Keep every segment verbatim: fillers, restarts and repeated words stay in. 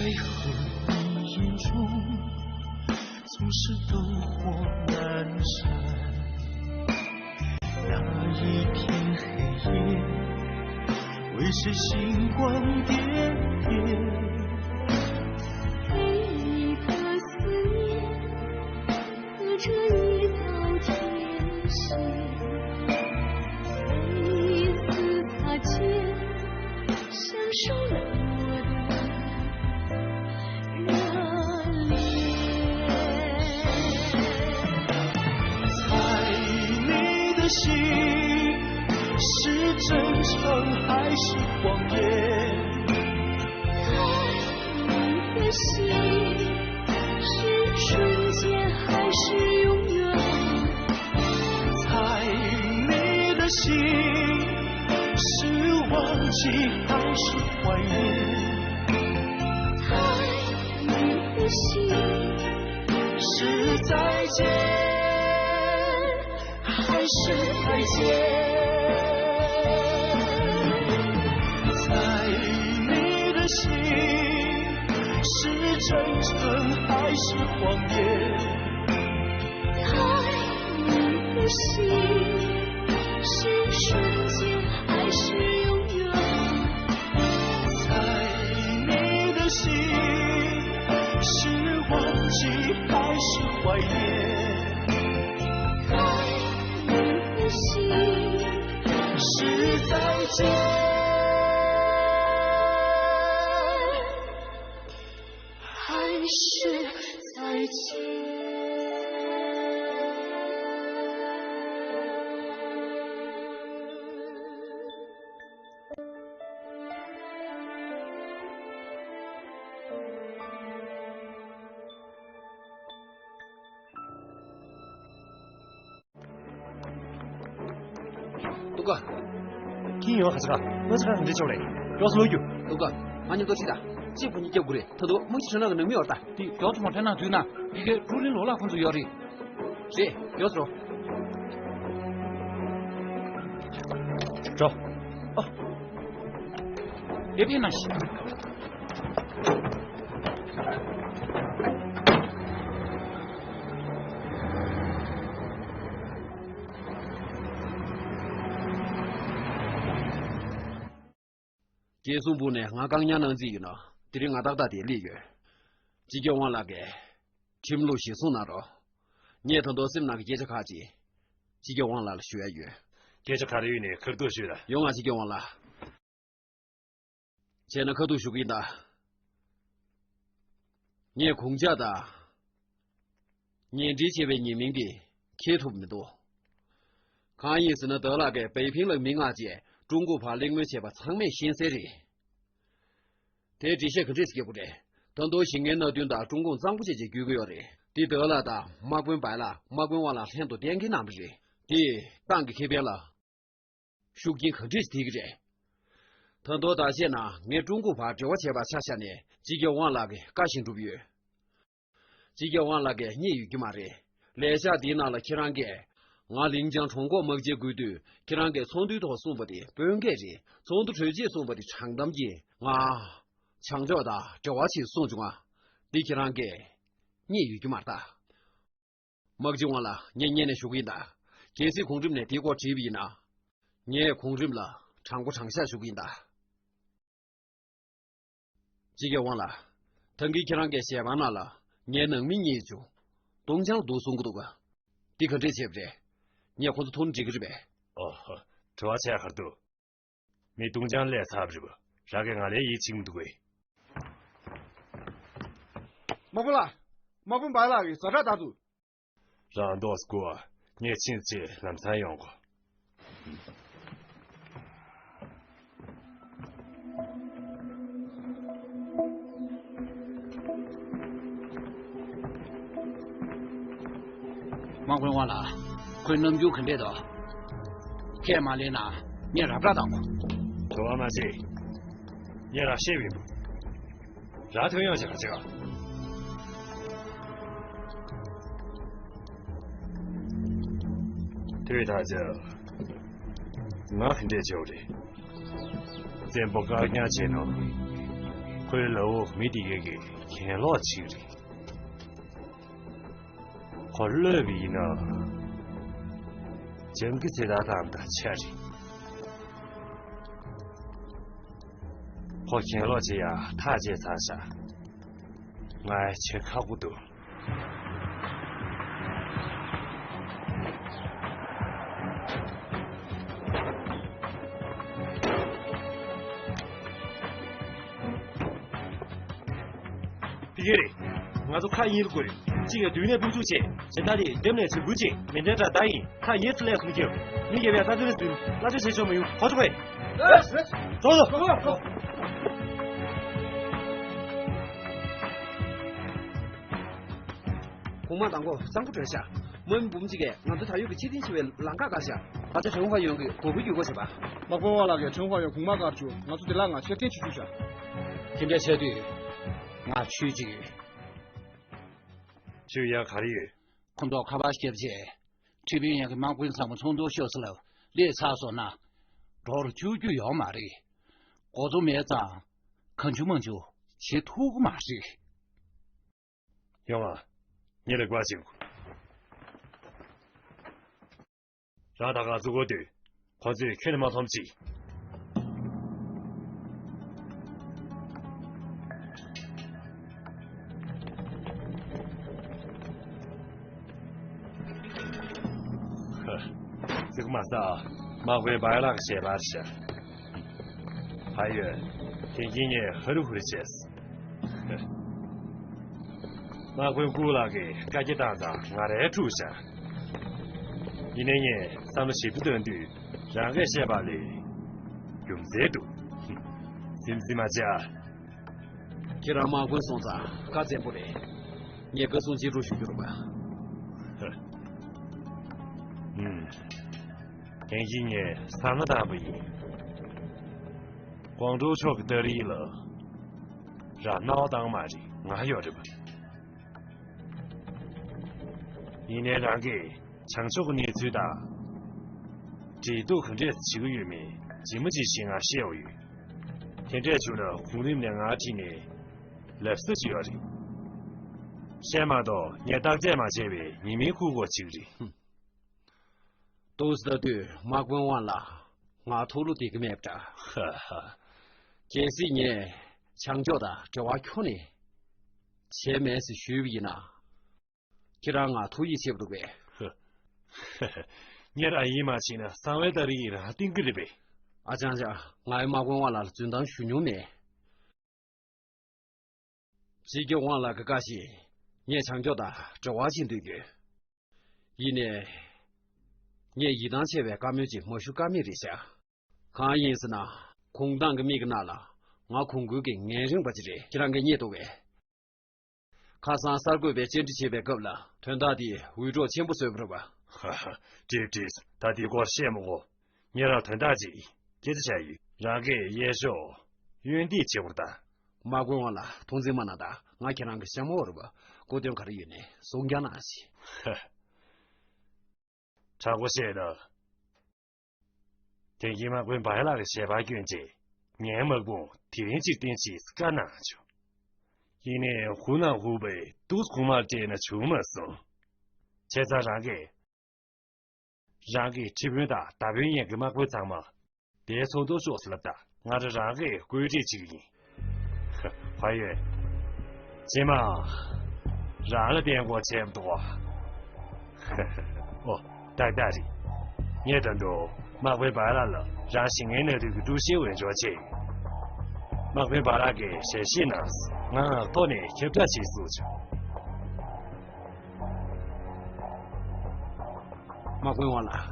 黑昏迷眼中，总是灯火阑珊。那一片黑夜，为谁星光点点？陪你的思念，隔着一道天线，每一次擦肩， 享受冷漠的热烈。猜你的心是真诚还是谎言？猜你的心是瞬间还是永远？猜你的心 是忘记还是怀念？猜你的心是再见还是再见？猜你的心是真诚还是谎言？ 猜你的心是瞬间还是永远？猜你的心是忘记还是怀念？猜你的心是再见 还是再见？ཏུ་ཀ། ཁྱི་ཡོང་ཧ་ཅི་ག་ང་ཅི་ག་འདི་ཆོག་ལེ། ཡོག་སུ་ལོ་རྒྱུ། ཏུ་ཀ། ང་མཉམ་དུ་ཁྲིད་ད། ཅི་ཕོ་ཉི་སྐྱབས་དགོས་རེད། ད་དུ་མུ་ཅི་ཁྲ་ན་གི་ནང་མི་ཡོད་ད། དེ་ཡོག་ཚོ་མ་ཁྲ་ན་དུས་ན་ཡི་གེ་ཀྲུ་རིན་ལོ་ལ་ཁོང་ཚོ་ཡོད་རེད། རེད། ཡོག་སུ་རོ། འགྲོ། ཨོ། དེ་ཕན་ན་ཤི། རྒྱལ་སྲུང་པུའུ་ནས་ང་བཀག་ཉར་གནང་རྩིས་ཡིན་ནོ། དེ་རིང་ང་ཏག་ཏག་དེ་སླེབས་ཡོད། སྤྱི་ཁྱབ་དབང་ལགས་ཀྱིས་ཁྲིམས་ལུགས་གཞིར་བཟུང་གནང་རོགས། ངས་ད་དུང་སེམས་ནང་གི་སྐད་ཆ་ཁག་ཅིག་སྤྱི་ཁྱབ་དབང་ལགས་ལ་ཞུ་ཡ་ཡོད། སྐད་ཆ་ག་རེ་ཡོད་ནའི་ཁ་ཐུག་ཞུས་ལ། ཡོང་ང་། སྤྱི་ཁྱབ་དབང་ལགས། བྱས་ན་ཁ་ཐུག་ཞུ་གི་ཡིན་ད། ངས་གུང་ཇག་དང་ཉེ་འབྲེལ་བྱས་པའི་ཉེས་མིང་དེ་འཁྱེར་ཐུབ་མི་འདུག། གང་ཡིན་ཟེར་ན། ཏཱ་ལགས་ཀྱིས་བེ་ཕིང་ལ་མི་མངགས་རྗེས་ཀྲུང་གོ་བར་གླེང་མོལ་བྱས་པ་ཚང་མས་ཤེས་གསལ་རེད། དེས་འགྲེལ་བཤད་ག་འདྲས་བརྒྱབ་དགོས་རེད། ད་དུང་ཞི་རྒོལ་མནའ་མཐུན་དང་ཀྲུང་གུང་གཙང་པོ་བྱས་རྗེས་བརྒྱུད་ཀྱི་ཡོད་རེད། འདི་ཏཱ་ལགས་དང་དམག་དཔོན་བའི་ལགས། དམག་དཔོན་དབང་ལགས་ལྷན་དུ་གཏན་འཁེལ་གནང་བ་རེད། དེས་ཏང་གི་ཁེ་ཕན་ལ་ཤུགས་རྐྱེན་ག་འདྲས་ཐེབས་ཀྱི་རེད། ད་དུང་བརྟག་དཔྱད་ན་ངས་ཀྲུང་གོ་བར་འབྲེལ་བ་བྱས་པ་ཆ་བཞག་ནས་སྤྱི་ཁྱབ་དབང་ལགས་ཀྱི་བཀའ་བཞིན་བསྒྲུབས་ཡོད། སྤྱི་ཁྱབ་དབང་ལགས་ཀྱིས་རྙེད་ཡོད་ཀྱི་མ་རེད། ལས་ཤག་འདིའི་ནང་ལ་ཁྱེད་རང་གིས་ང་ལིང་ཅང་གྲོང་ཁོག་དམག་སྤྱིར་བསྐོས་དུས་ཁྱེད་རང་གིས་ཚོགས་འདུའི་ཐོག་གསུངས་པ་དེ་དཔོན་སྐད་རེད། ཚོགས་འདུ་གྲོལ་རྗེས་གསུངས་པ་དེ་དྲང་གཏམ་ཡིན། ང་བྱང་ཕྱོགས་དང་འབྲེལ་བ་བྱེད་གསུངས་བྱུང་ང་། འདི་ཁྱེད་རང་གིས་རྙེད་ཡོད་ཀྱི་མ་རེད་ད། དམག་སྤྱི་དབང་ལགས། ངས་སྔོན་ནས་ཞུ་གི་ཡིན་ད། གལ་སྲིད་གོང་རིམ་ནས་དེའི་སྐོར་དྲིས་པ་ཡིན་ན། ངས་གོང་རིམ་ལ་དྲང་པོ་དྲང་བཞག་ཞུ་གི་ཡིན་ད། སྤྱི་ཁྱབ་དབང་ལགས། ད་གིན་ཁྱེད་རང་གིས་ཞལ་པར་ནང་ལ་ངའི་ནང་མི་གཉིས་བྱུང་། ཏུང་ཅང་ལ་འདུག་གསུང་གི་འདུག་ག་འདི་ག་འདྲས་བྱས་པ་རེད། ངས་ཁོ་ཚོ་ཐུག་ན་འགྲིག་གི་རེད་པས། ཨོ། དྲི་བ་བྱས་ག་རེ་འདུག་མི་ཏུང་ཅང་སླེབས་ཚར་བ་རེད་པ། རང་གིས་ང་ལ་ཡིད་ཆེས་མི་འདུག་གས། དམག་དཔོན་ལགས། དམག་དཔོན་བའི་ལགས་ཀྱིས་ཛ་དྲག་བཏང་འདུག་རང་འདུག་སེ་སྒུག་ཨ། ངས་ཕྱིན་ཚེ་ལམ་སང་ཡོང་གོ། དམག་དཔོན་དབང་ལགས། ཁོའི་རྣམ་འགྱུར་ག་འདྲས་འདུག་ཁས་མ་ལེན་ན་ངས་ར་སྤྲོད་བཏང་གོ། དོ་བ་མ་བྱེད། ངས་ར་བཤད་པ་ཡིན། ར་ཐོན་ཡོང་བྱེད་ག་བྱེད་ག་དུས་ད་ཆ་ང་ག་འདྲས་བྱེད་འོ་རེད། བཙན་པོ་བཀག་ཉར་བྱས་ནོ། ཁོའི་ལའོ་མི་དེ་གས་ཀྱི་གྱེན་ལོག་ཅིག་རེད། ཁོ་གློད་པ་ཡིན་ན། སྦྱང་གི་ཚེ་ད་དང་ད་ཆ་རེད། ཁོ་གྱེན་ལོག་བྱེད་ཡ་ཐག་བཅད་ཚར་ཤག་ང་བྱེད་ཁག་པོ་འདུག་དེ་ག་རེད། ང་ཚོ་ཁ་གཉིས་ལ་བསྐོར། གཅིག་ཡ་མདུན་ནས་དཔུང་འཇུག་བྱེད། གཞན་དག་དེ་རྒྱབ་ནས་བྱེད་ཁུལ་བྱེད། མེ་མདའི་སྒྲ་ད་ཡིན། ཁ་གཉིས་སུ་ལས་གསུང་རྒྱབ། མི་རྒྱབ་ཡ་ད་དེ་ལས་ཟིན། བླ་བྲེ་བྱེད་ཆོག་མ་ཡོང་། གོ་ཆོག་པས། ལགས་སོ། ལགས་སོ། གོང་མ་དང་པོ་གཙང་པོ་བྲོས་ཤག་དམག་མི་འབུམ་གཅིག་གིས་ང་ཚོ་ད་ཡོད་ཀྱི་ཕྱིར་འཐེན་བྱེད་པའི་ལམ་ཁ་བཀག་ཤག་ད་ཆ་ཁྲེན་ཧྭ་ཡོན་གྱིས་གོ་བུ་བརྒྱུད་སྐོར་བྱེད་པ། དམག་དཔོན་ཝང་ལགས་ཀྱིས་ཁྲེན་ཧྭ་ཡོན་གོང་མ་བཀར་བཅུག་ང་ཚོ་དེ་ལ་ང་ཕྱིར་འཐེན་བྱེད་བཅུག་ཤག་དེ་འདྲ་བྱས་དུས་ང་ཆོས་ཅིག་ཡོད། ཆོས་ཡང་ག་རེ་ཡོད། ཁོང་ཚོ་ཁ་པར་བརྒྱབ་རྗེས། ཁྲི་དཔོན་ཡང་གི་དམག་དཔོན་ཚང་མ་ཚོགས་འདུར་ཤོག་ཟེར་ལབ། སླེབས་ཚར་སོང་ན། འགྲོ་རུ་བཅུག་རྒྱུ་ཡོད་མ་རེད། འགོ་གཙོ་མེད་ཙང་། གང་བྱུང་མང་བྱུང་བྱེད་ཐུབ་ཀྱི་མ་རེད། ཡོང་ང་། ངས་ལ་དགའ་ཞིག་རང་ད་ག་ཚོད་གོ་དུས། ཁོ་ཚོས་ཁྱོན་ནས་མ་མཐོང་ཅི། ཧ། ཚིག་མ་ཟ། དམག་དཔོན་བའི་ལགས་ཞལ་པར་བཞག་ཕ་ཡོད། དེང་གི་ངས་ཧ་རུ་ཧུ་རུ་བྱས། དམག་དཔོན་ཀུའུ་ལགས་ཀྱིས་བཀའ་རྒྱ་བཏང་ཙང་ང་རལ་འཁྲུགས་བཞག་ཡིན་ནའི་ངས་བསམ་བློ་ཞིབ་ཏུ་བཏོན་དུས་རང་གིས་བཤད་པ་ལས་རྒྱུ་མཚན་འདུག་སིམ་སིམ་མ་བྱ། ཁྱེད་རང་དམག་དཔོན་སོང་ཙང་བཀའ་བཙན་པོ་རེད། ངས་བཀའ་གསུང་ཅི་རུ་ཞུ་རྒྱུ་རེད་པ། ཧ། ཨུམ། དེང་གི་ངས་བསམ་བློ་བཏང་པ་ཡིན། ཀོང་ཀྲོའུ་ཕྱོགས་ཀྱི་ཏ་རིག་ལ་རང་སྣང་བ་བཏང་མ་རེད། ང་ཡོད་རེད་པ། ཡིན་ནའི་རང་གིས་བྱང་ཕྱོགས་ཀྱི་གནས་ཚུལ་དང་། འབྲེལ་གཏུག་ག་འདྲས་བྱེད་ཀྱི་ཡོད་མེད་ཇི་མ་ཇི་བཞིན་ང་ཤེས་པ་ཡོད། དེ་འདྲས་བྱུང་ན་གོང་རིམ་ནས་ང་ཁྲིད་ནས་ལབ་ས་ཅིག་ཡོད་རེད། བཤད་མ་གཏོགས་ངས་བརྟག་དཔྱད་མ་བྱས་པའི་ཉེས་མིང་བཀུར་དགོས་ཅིག་རེད། ཧུམ། ཏོག་ཙམ་ལྟ་དུས་དམག་དཔོན་དབང་ལ་ང་ཐུགས་བློ་བདེ་གི་མེད་པ་འདྲ། ཧ་ཧ། གལ་སྲིད་ངས་བྱང་ཕྱོགས་དང་འབྲེལ་བ་ཁྱོན་ནས་བྱས་མེད་ཟེར་ཞུས་པ་ཡིན་ན། ཁྱེད་རང་ང་ཐུགས་ཡིད་ཆེས་པ་འདུག་པས། ཧ་ཧ། ངས་རང་ཡིད་མ་ཆེས་ན་གསང་བའི་ཏ་རིག་ཡིན་རང་བསྟན་གི་རེད་པས། ཨ་ཅང་ཅང་། ང་ཡི་དམག་དཔོན་དབང་ལ་རྫུན་གཏམ་ཞུ་མྱོང་མེད། སྤྱི་ཁྱབ་དབང་ལགས་ཀྱི་བཀའ་བཞིན་ངས་བྱང་ཕྱོགས་དང་འབྲེལ་བ་བྱེད་འདོད་ཡོད། ཡིན་ནའི། ངས་ཡིད་ཐང་ཆད་པའི་བཀའ་མོལ་ཅིག་མ་ཞུ་ཀ་མེད་རེད་ཤག་གང་ཡིན་ཟེར་ན། གུང་ཐང་གི་མི་གི་ནང་ལ་ང་གུང་ཁུན་གྱི་ངན་རེངས་པ་ཅིག་རེད། ཁྱེད་རང་གིས་རྙེད་འདུག་པས། ཁ་སང་གསར་འགོད་པས་བཅར་འདྲི་བྱེད་པའི་སྐབས་ལ་དོན་དག་དེ་འུད་སྒྲོག་ཆེན་པོ་བཟོས་པ་རེད་པ། ཧ་ཧ། འགྲིག་འགྲིག་ད་དེའི་སྐོར་བཤད་མི་དགོས། ངས་རང་དོན་དག་ཅིག་སྐད་ཆ་བཤད་ཡོད། རང་གིས་གཡས་ཕྱོགས་གཡོན་འདེད་བྱེད་དགོས་རེད་ད། དམག་དཔོན་དབང་ལ་ཐུགས་འཛེམ་མ་གནང་དང་། ང་ཁྱེད་རང་གི་གཤམ་འོག་རེད་པ། གོ་དོན་ག་རེ་ཡོད་ནའི་གསུང་རྐྱང་གནང་ཞིག་ཧ། དྲང་པོ་བཤད་ན། དེང་གི་དམག་དཔོན་བའི་ལགས་ཀྱི་ཞལ་པར་བསྐྱོན་རྗེས་ངའི་དམག་དཔུང་དེ་རིང་གཅིག་བསྟན་ཞེས་བཀའ་གནང་བྱུང་། ཡིན་ནའི་ཧུ་ནང་ཧུ་པའི་ཏུས་གོང་མར་སྤྲད་ན་བྱུང་མ་སོང་། བྱས་ཙང་རང་གིས། རང་གི་ཁྲི་དཔོན་དང་མདའ་དཔོན་ཡན་གྱི་དམག་དཔོན་ཚང་མ་དེའི་ཚོགས་འདུར་ཤོག་ཟེར་ལབ་དང་། ང་རང་རང་གིས་བཀོད་སྒྲིག་བྱེད་ཀྱི་ཡིན། ཧ། ཕ་ཡོད། རྗེས་མ་རང་ལ་བརྟེན་དགོས་བྱས་མི་འདུག་ག་ཨོ། ཏག་ཏག་རེད། ངས་ད་དུང་དམག་དཔོན་བ་ར་ལ་རང་ཞེ་ངན་སྣ་འདུས་ཀྱི་དཀྲུག་ཤིང་འོས་སྦྱོར་བྱས་ཡོད། དམག་དཔོན་བ་ར་གིས་ཞལ་བཞེས་གནང་སོང་། ང་ངག་ཐོག་ནས་ཁྱབ་བསྒྲགས་བྱེད་སྲོལ་བྱུང་། དམག་དཔོན་ཝང་ལགས།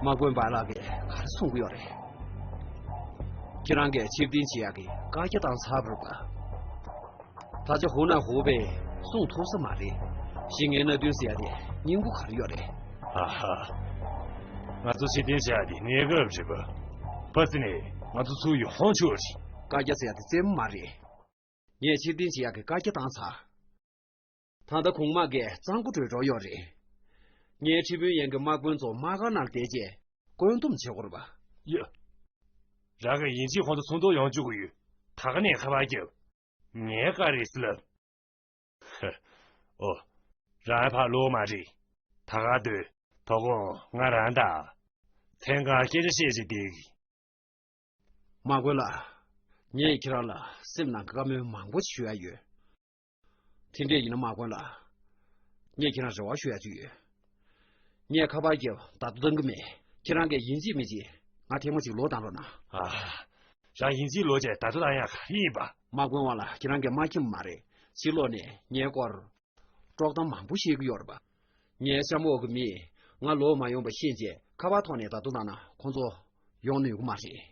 དམག་དཔོན་བ་ལགས་ཀྱིས་ག་རེ་གསུང་གི་ཡོད་རེད། ཁྱེད་རང་གིས་ཕྱིར་འཐེན་བྱེད་ཡག་གི་བཀའ་རྒྱ་བཏང་ཚར་བ་རེད་པ། ད་ཆ་ཧུ་ནན་ཧུའུ་པས་གསུང་ཐུབ་ས་མ་རེད། ཞེ་ངན་སྣ་བདུན་ཟེར་ཡ་དེ་སྙིང་པོ་ག་རེ་ཡོད་རེད། ཨ་ཧ། ང་ཚོ་ཕྱིར་འཐེན་བྱེད་ཡ་དེ་གནས་སྐབས་རེད་པ། ཕ་སི་ནས་ང་ཚོ་ཚུར་ཡོང་ཆོག་རེད། བཀའ་རྒྱ་ཟེར་ཡ་དེ་རྩེད་མོ་མ་རེད། ངས་ཕྱིར་འཐེན་བྱེད་ཡག་གི་བཀའ་རྒྱ་བཏང་ཚར། ད་ལྟ་གོང་དམག་གིས་གཙང་པོ་བགྲོད་འགྲོ་ཡོད་རེད། ངའི་ཁྲི་དཔོན་ཡན་གྱི་དམག་དཔོན་ཚོ་དམག་སྒར་ནང་བསྡད་རྗེས་བཀོད་འདོམས་བྱེད་དགོས་རེད་པ། ཡ། རང་གིས་ཡིན་གཅིག་ཁོང་ཚོ་ཚོགས་འདུར་ཡོང་བཅུག་གི་ཡོད། ད་ག་ནས་ཁ་པར་བརྒྱབ། ངས་ག་རེ་ཟེར་ལབ། ཧ། ཨོ། རང་ཕར་ལོག་མ་རེད། ད་ག་སྡོད། དོ་དགོང་ང་རང་དང་། མཚན་གང་སྐད་ཆ་བཤད་བྱས་བསྡད་ཀྱི། དམག་དཔོན་ལགས། ངས་ཁྱེད་རང་ལ་སེམས་ནང་བཀའ་མོལ་མང་པོ་ཞུ་ཡ་ཡོད། དེ་འདྲས་ཡིན་ན་དམག་དཔོན་ལགས། ངས་ཁྱེད་རང་རེ་བ་ཞུ་ཡ་ཅིག་ཡོད། ངས་ཁ་པར་བརྒྱབ་བརྡ་ཐོ་བཏང་གི་མེད། ཁྱེད་རང་གིས་ཡིན་གཅིག་མིན་གཅིག་ང་ཐེངས་མ་གཅིག་ལོག་བཏང་རོགས་གནང་། ཨ། རང་ཡིན་གཅིག་ལོག་བྱས་བརྡ་ཐོ་བཏང་ཡ་ག་རེ་ཡིན་པ། དམག་དཔོན་དབང་ལགས། ཁྱེད་རང་གིས་མ་མཁྱེན་མ་རེད། ཕྱི་ལོགས་ནས་ངའི་སྐོར་དཀྲོག་གཏམ་མང་པོ་བཤད་ཀྱི་ཡོད་རེད་པ། ངའི་གཤམ་འོག་གི་མིས་ང་ལོག་མ་ཡོང་པ་ཤེས་རྗེས་ཁ་པར་ཐོག་ནས་བརྡ་ཐོ་བཏང་ན་ཁོང་ཚོ་ཡོང་ནུས་ཀྱི་མ་རེད།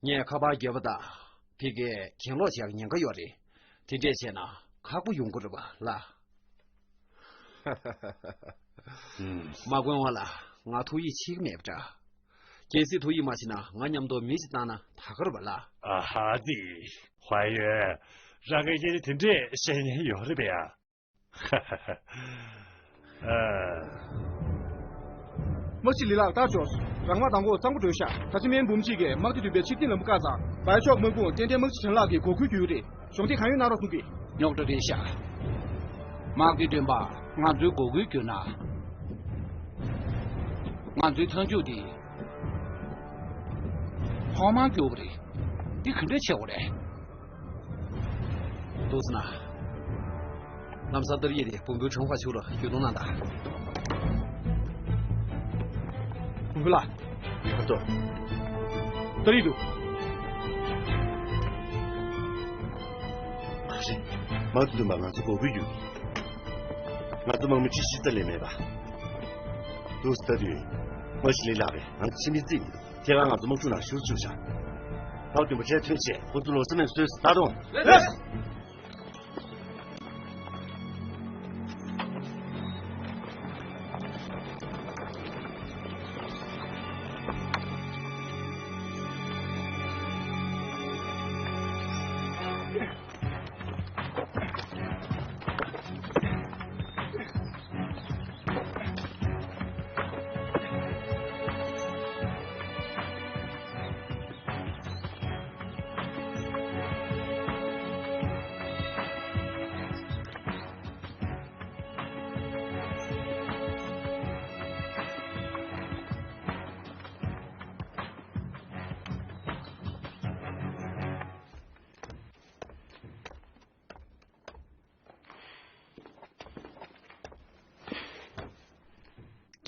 ངས་ཁ་པར་བརྒྱབ་པ་དང་། ཕ་གིར་གྱེན་ལོག་བྱེད་ཡག་ཉེན་ཁ་ཡོད་རེད། དེ་འདྲས་བྱས་ན་ཁག་པོ་ཡོང་གི་རེད་པ་ལགས། ཨུམ། དམག་དཔོན་དབང་ལགས། ང་ཐུགས་ཡིད་ཆེས་ཀྱི་མེད་པ་འདྲ། གལ་སྲིད་ཐུགས་ཡིད་མ་ཆེས་ན་ང་མཉམ་དུ་མི་ཞིག་བཏང་ན་ད་ག་རེད་པ་ལགས། ཨ་ཧ་ཙི། ཧྭ་ཡོན། རང་གིས་སྐད་ཆ་དེ་འདྲས་བཤད་མཁན་ཡོད་རེད་པས་ཡ། ཨ། དམག་སྤྱི་ལི་ལགས་རྟགས་འབྱོར། རང་དམག་དང་པོ་གཙང་པོ་སྒྲོལ་ཤག་ད་ཅི་མེན་འབུམ་གཅིག་གིས་དམག་སྡེ་བདུན་པའི་ཆིབས་སྟེགས་ལམ་བུ་བཀག་ཙང་བལ་ཕྱོགས་དམག་དཔུང་ཏན་ཏན་དམག་སྤྱི་ཆན་ལགས་ཀྱིས་འགོག་རྒོལ་བརྒྱུད་ཀྱི་རེད། གཞུང་འབྲེལ་གང་ཡོད་གནང་རོགས་གསུང་གི། རྙོག་དྲ་རེད་ཤག་དམག་སྡེ་བདུན་པ་ང་ཚོའི་འགོག་རྒོལ་བརྒྱུད་ན། ང་ཚོའི་མཐའ་མཇུག་དེ་ཐོག་མར་འགྱུར་བ་རེད། འདི་ག་འདྲ་བྱེད་དགོས་རེད། འདུག་སེ་ན། ལམ་སང་ཏར་ཡིག་དེ་བུམ་པའི་དྲུང་འཕར་ཕྱུག་ལ་བརྒྱུད་གཏོང་གནང་དང་། བུམ་པ་ལགས། ཧར་ཏོ། ཏར་ཡིག་འདུག་ཨ་ཧྲི། དམག་སྡེ་བདུན་པ་ང་ཚོ་འགོག་རྒོལ་བརྒྱུད་ཀྱི། ང་ཚོ་དམག་མི་ཁྲི་བཞི་རྩ་ལས་མེད་པ། འདུག་སེ་ལྟ་དུས། དམག་སྤྱི་ལི་ལགས་པས་ང་ཚོ་ཕྱི་མི་རྩིས་མི་འདུག་དེ་ག་ང་ཚོ་དམག་འཁྲུག་ནང་ཞུགས་བཅུག་བཞག་ཕག་བདུན་པ་གྲལ་མཐུད་བྱས་ཁོ་ཚོ་ལོག་ས་མེད་བཟོས་སུ་ད་དུང་། ལགས།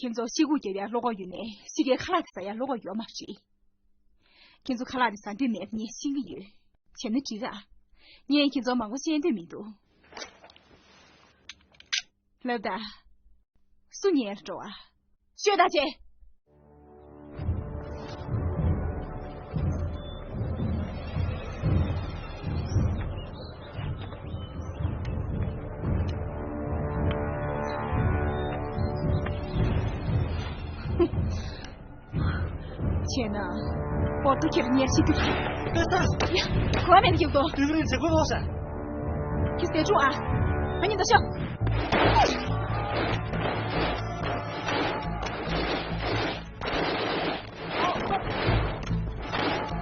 ཁྱེད་ཚོ་ཤི་སྒུག་རྒྱབ་ཡ་བློ་ཁོག་ཡོད་ནའི་ཤི་ཁའི་ཁ་ལག་དེ་ཟ་ཡ་བློ་ཁོག་ཡོད་མ་རེད། ཁྱེད་ཚོ་ཁ་ལག་དེ་ཟ་འདོད་མེད་པ་ངས་ཤེས་ཀྱི་ཡོད། བྱས་ན་འགྲིག་ག་ངས་ཁྱེད་ཚོ་མང་པོ་བཤད་འདོད་མི་འདུག་ལབ་ད། སུ་ཉལ་འགྲོ་བ། ཤོད་ད་ཅེ། བྱས་ན། འོ་ཏུ་ཁྱེར་ཉེར་ཞིག་ཏུ། ལྟོས་ས། ཡ། གོ་བ་མེད་ཀྱི་འདུག་དུས་རིང་ཚེ་གོ་ལོག་ས། ཁྱི་ཟེར་བྱུང་ཨ། ང་གཉིས་འདུག་ཤོག་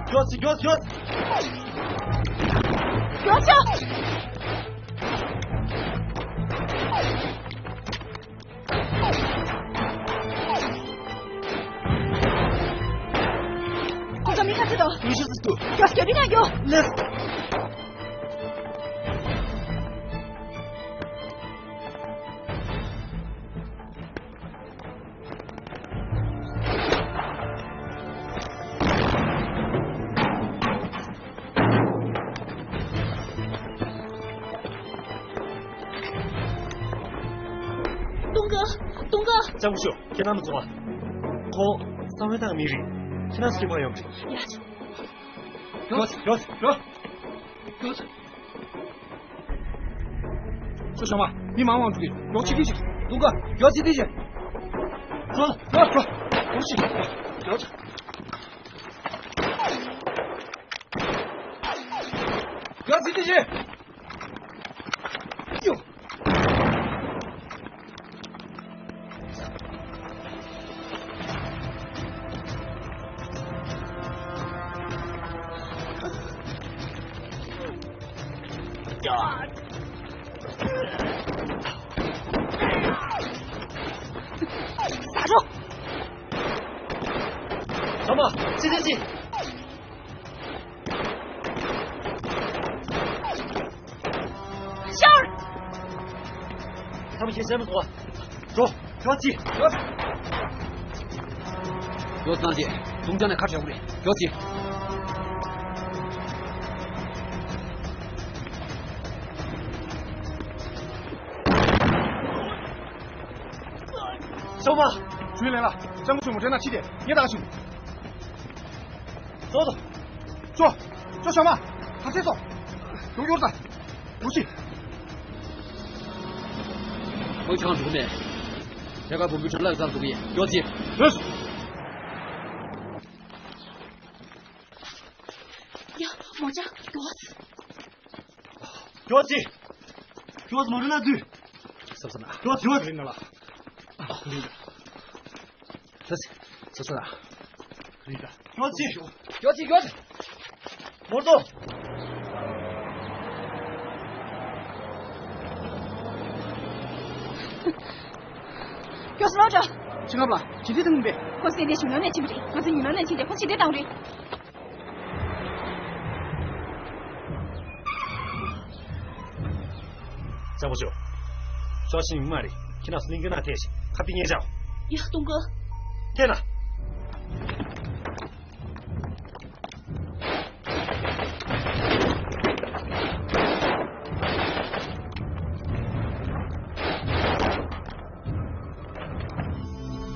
མགྱོགས་སེ་མགྱོགས་མགྱོགས། མགྱོགས་ཤོག་ཁོ་ཚོ་མི་ཁ་ཚིག་དོ། མི་ཤི་སི་ཏུ། མགྱོགས་སྐྱོ་དུས་ན་མགྱོགས། ལེགས། ཏུང་ཀ། ཏུང་ཀ། ལྕམ་སྐུ་ཞབས། ཁྱེད་རང་ལ་བཙོང་བ། ཁོང་གསང་བའི་ནང་མི་རིགས། ཁྱེད་རང་སྐྱེ་བ་ཡོང་གི། ཡ། ཡོད། ཡོད། ཡོད། ཡོད། ཁྱོད་ཞོགས་མ། མི་མང་བ་འགྲོ་གི། ཡོག་ཆི་ཏི་ཞིག་ཏུང་ཀ། ཡོག་ཆི་ཏི་ཞིག་ལོ། ལོ། ལོ། ལོ་ཞིག་ཡོག་ཆི། ཡོག་ཆི་ཏི་ཞིག་ཡོ། ཟ་རོ། ཚང་མ་ཚིག་ཚིག་ཚིག་ཤར། ཐམས་ཅད་སེམས་སུ་འགྲོ། ཁྱོད་ཚིག་ཡོད། ཡོད་སྣང་རྗེས་དུང་ཅག་ནས་ཁ་བྲལ་བ་རེད། ཡོད་ཚིག་ཤོག་མ། ཇུས་ལེན་ལ། ལྕམ་སྐུ་ཞབས་མོ་ཊའི་ནང་ཁྲིད་དེ་ངས་བཏང་ཞིང་། ཙོ་ཙོ། ཙོ། ཙོ་ཤོག་མ། ཐག་ཆད་སོང་། དུང་སྐྱོར་དང་། འུ་ཅི། ཁོའི་ཆང་འགྲོ་ནས། དེ་ག་བུ་མོའི་དྲན་ལ་ཡོད་ཙང་འགྲོ་གི་ཡིན། ཡོད་ཅི། ལོས། ཡ། མོ་ཅག་མགྱོགས། མགྱོགས་ཅི། མགྱོགས་མོ་རེ་ན་དུས། སབ་སབ་ན། མགྱོགས་མགྱོགས། རིན་ན་ལ། ཨ་ཁུ་རིན་ད། ལོས། སོ་སོ་ན། རིན་ད། མགྱོགས་ཅི། མགྱོགས་ཅི་མགྱོགས་ཅི། མོར་ཏོ། མགྱོགས་སོང་འགྲོ། ཆེ་ངབ་ལ་ཇི་འདྲ་དང་པས། ཁོ་སེ་འདི་གཞུང་ནང་ནས་ཕྱིན་པ་རེད། ང་ཚོ་ཉུང་ནང་ནས་ཕྱིན་ཏེ་ཁོ་ཕྱི་འདྲ་བཏང་རེད། ལྕམ་སྐུ་ཞབས། ཤོག་ཤིང་མ་རེད། ཁྱེད་རང་སུ་ལིང་གི་ན་ཐེ་ཞིང་ཁ་པི་ཉེ་ཞའོ། ཡ་གཏོང་གི། ཐེ་ན།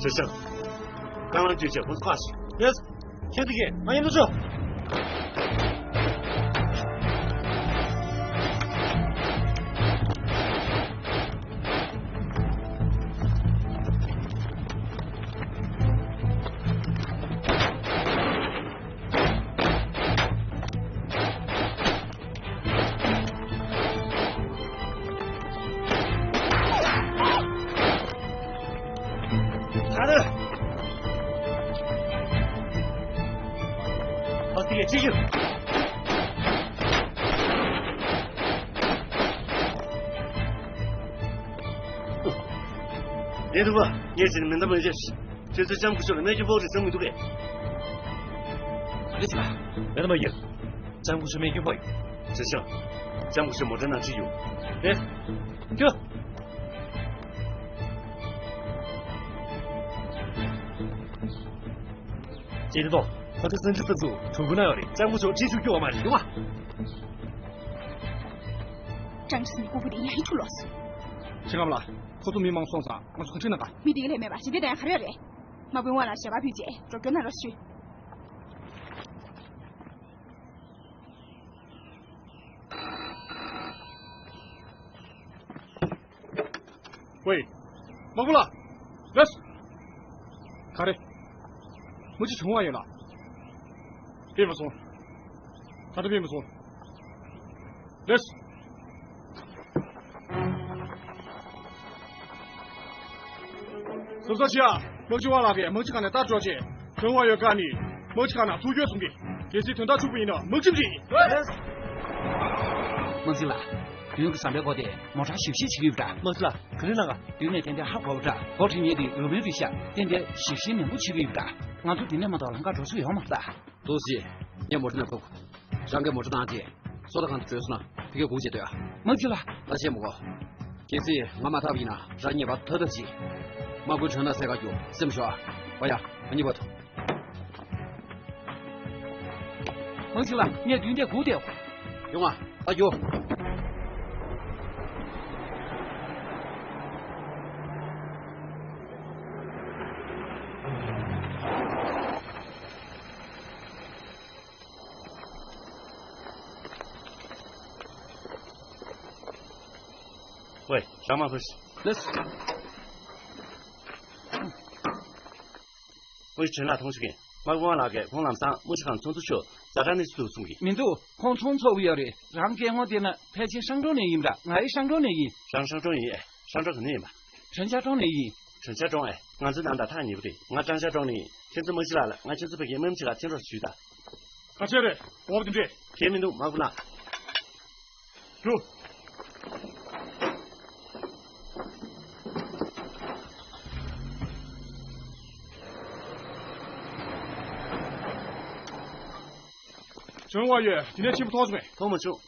ཇེ་ཞང་། རྐང་ལག་བཅོས་བྱས་ཁོང་ཚོ་བཀག་ཤིག་ཡེས། ཁྱེད་ཚོ་གིས་ང་མཉམ་དུ་ཤོག་ད་རེད། ཨ་ཙི་ཡ་ཅི་ཡོད། ལས་སྡུག་པ། ངས་བྱས་ནས་མེ་མདའ་མ་བཞག་ཁྱེད་ཚོས་ལྕམ་སྐུ་ཞབས་ལ་རྨས་སྐྱོན་ཕོག་རེད་བསམ་གྱི་འདུག་གས། ག་རེ་བྱས་པ། མེ་མདའ་མ་བཞག་ལྕམ་སྐུ་ཞབས་རྨས་སྐྱོན་ཕོག་ཡོད། ཇེ་ཞང་། ལྕམ་སྐུ་ཞབས་མོ་ཊའི་ནང་ཁྲིད་ཡོང་། རེད། ཁྱོད། ཅེ་ཏི་ཏོ། ཁོ་ཚོ་སེམས་ཅན་སུ་ཚོ་གྲུ་གུ་ན་ཡོད་རེད། ལྕམ་སྐུ་ཞབས་ཁྲིད་ཆུག་རྒྱུ་བ་མ་རེད་ཡོང་ང་། ཀྲང་ཀྲི་སི་ནི་ལྐུགས་པ་དེ་ཡང་ཡིད་ཆུ་ལོག་སོང་། ཆེ་ངབ་ལ། ཁོ་ཚོ་མི་མང་སོང་ཙང་ང་ཚོ་ག་འཁྲིད་ན་དགའ། མི་དེ་ག་ལས་མེད་པ་ཞི་བདེ་ལྡན་ག་རེ་ཡོད་རེད། མ་བུ་ཝང་ལ་ཞལ་པར་ཕུལ་རྗེས་འགྲོ་སྐྱོར་གནང་རོགས་ཞུ། ཝེ། དམག་དཔོན་ལགས། ལགས། ག་རེ། མི་གཅིག་བྱུང་བ་ཡོད་ལགས། ཕེབས་མ་སོང་། ད་ལྟ་ཕེབས་མ་སོང་། ལགས། ཟུར་ཟ་ཤི་ཡ། དམག་སྤྱི་དབང་ལགས་ཀྱིས་དམག་སྤྱི་ཁང་ནས་ལྟར་འགྲོ་ཆེད་བྱུང་བ་ཡོད་ཀ་ནི། དམག་སྤྱི་ཁང་ནང་ཐུགས་འགྱོད་གསུང་གི། གལ་སྲིད་དོན་དག་བྱུང་བ་ཡིན་ན་དམག་ཁྲིམས་རེད། དམག་སྤྱི་ལགས། མདུན་གྱི་ཟམ་པའི་སྒོ་དེ་མོ་ཊ་ཞིབ་བཤེར་བྱེད་ཀྱི་ཡོད་པ་འདྲ། དམག་སྤྱི་ལགས། ག་རེ་གནང་ག། མདུན་ནས་ཏན་ཏན་ཧ་གོ་བ་འདྲ། འགོ་ཁྲིད་མཁན་དེ་འོས་མིན་རེད་ཤག་ཏན་ཏན་ཞིབ་བཤེར་ནན་པོ་བྱེད་ཀྱི་ཡོད་པ་འདྲ། ང་ཚོ་འདི་ནས་མ་གཏོགས་ལམ་ཁ་འགྲོ་ས་ཡོད་མ་རེད། ཏོག་ཙི། ངས་མོ་ཊ་ནང་ཕབ། རང་གིས་མོ་ཊ་ནང་བསྡད། སོ་ལ་གང་དུ་བྲོས་སོང་ན་ཕ་གིར་སྒུག་བྱས་སྡོད་ཨ། དམག་སྤྱི་ལགས། ལྟ་བཤད་མི་དགོས། གལ་སྲིད་ང་མ་ཐར་བ་ཡིན་ན་རང་ངེས་པར་ཐར་ཐབས་གྱིས། དམག་དཔོན་བྱོན་ན་གསལ་ཁ་རྒྱུག་སེམས་ཤོར་ཨ། ཨོ་ཡ། ང་གཉིས་པ་ཐུག་དམག་སྤྱི་ལགས། ངས་མདུན་དེ་སྒུག་བསྡད། ཡོང་ང་། ད་རྒྱུག་ཝེ། རང་མ་ཕུད། ལགས། དངུལ་ཁྲི་ལ་ཐོངས་ཤིག་གིན། དམག་དཔོན་ལགས་ཀྱིས་ཁོང་ལམ་སང་དམག་སྤྱི་ཁང་ཚོགས་འདུ་ཞུ་ཛ་དྲག་གནས་ཚུལ་འདུག་གསུང་གི། མི་འདུག་ཁོང་ཚོང་ཚོགས་ཀྱི་ཡོད་རེད། རང་སྐད་ངོ་བལྟས་ན་ཕལ་ཆེར་ཧྲང་ཀྲོའུ་ནས་ཡིན་པ་འདྲ། ང་ཡི་ཧྲང་ཀྲོའུ་ནས་ཡིན། རང་ཧྲང་ཀྲོའུ་ཡིན་ཨེ། ཧྲང་ཀྲོའུ་ག་ནས་ཡིན་པ། ཁྲོན་ཆ་ཀྲོའུ་ནས་ཡིན། ཁྲོན་ཆ་ཀྲོའུ་ཨེ། ང་ཚོའི་ནང་དང་ཐག་ཉེ་པོ་རེད། ང་ཀྲང་ཆ་ཀྲོའུ་ནས་ཡིན། ཁྱེད་ཚོ་དམག་སྤྱི་ལགས་ལ་ང་ཁྱེད་ཚོ་ཕ་གིའི་དམག་མི་ཅིག་ལ་འཐེན་རོགས་ཞུས་དང་། ག་ཚོད་རེད། འོབ་དེ་འདྲས། གལ་མི་འདུག་དམག་དཔོན་ལགས། འགྲོ། ཁྲེན་ཧྭ་ཡོན་དེ་ནས་ཕྱིན་པ་མཐོང་བྱུང་མེད། མཐོང་མ་བྱུང་།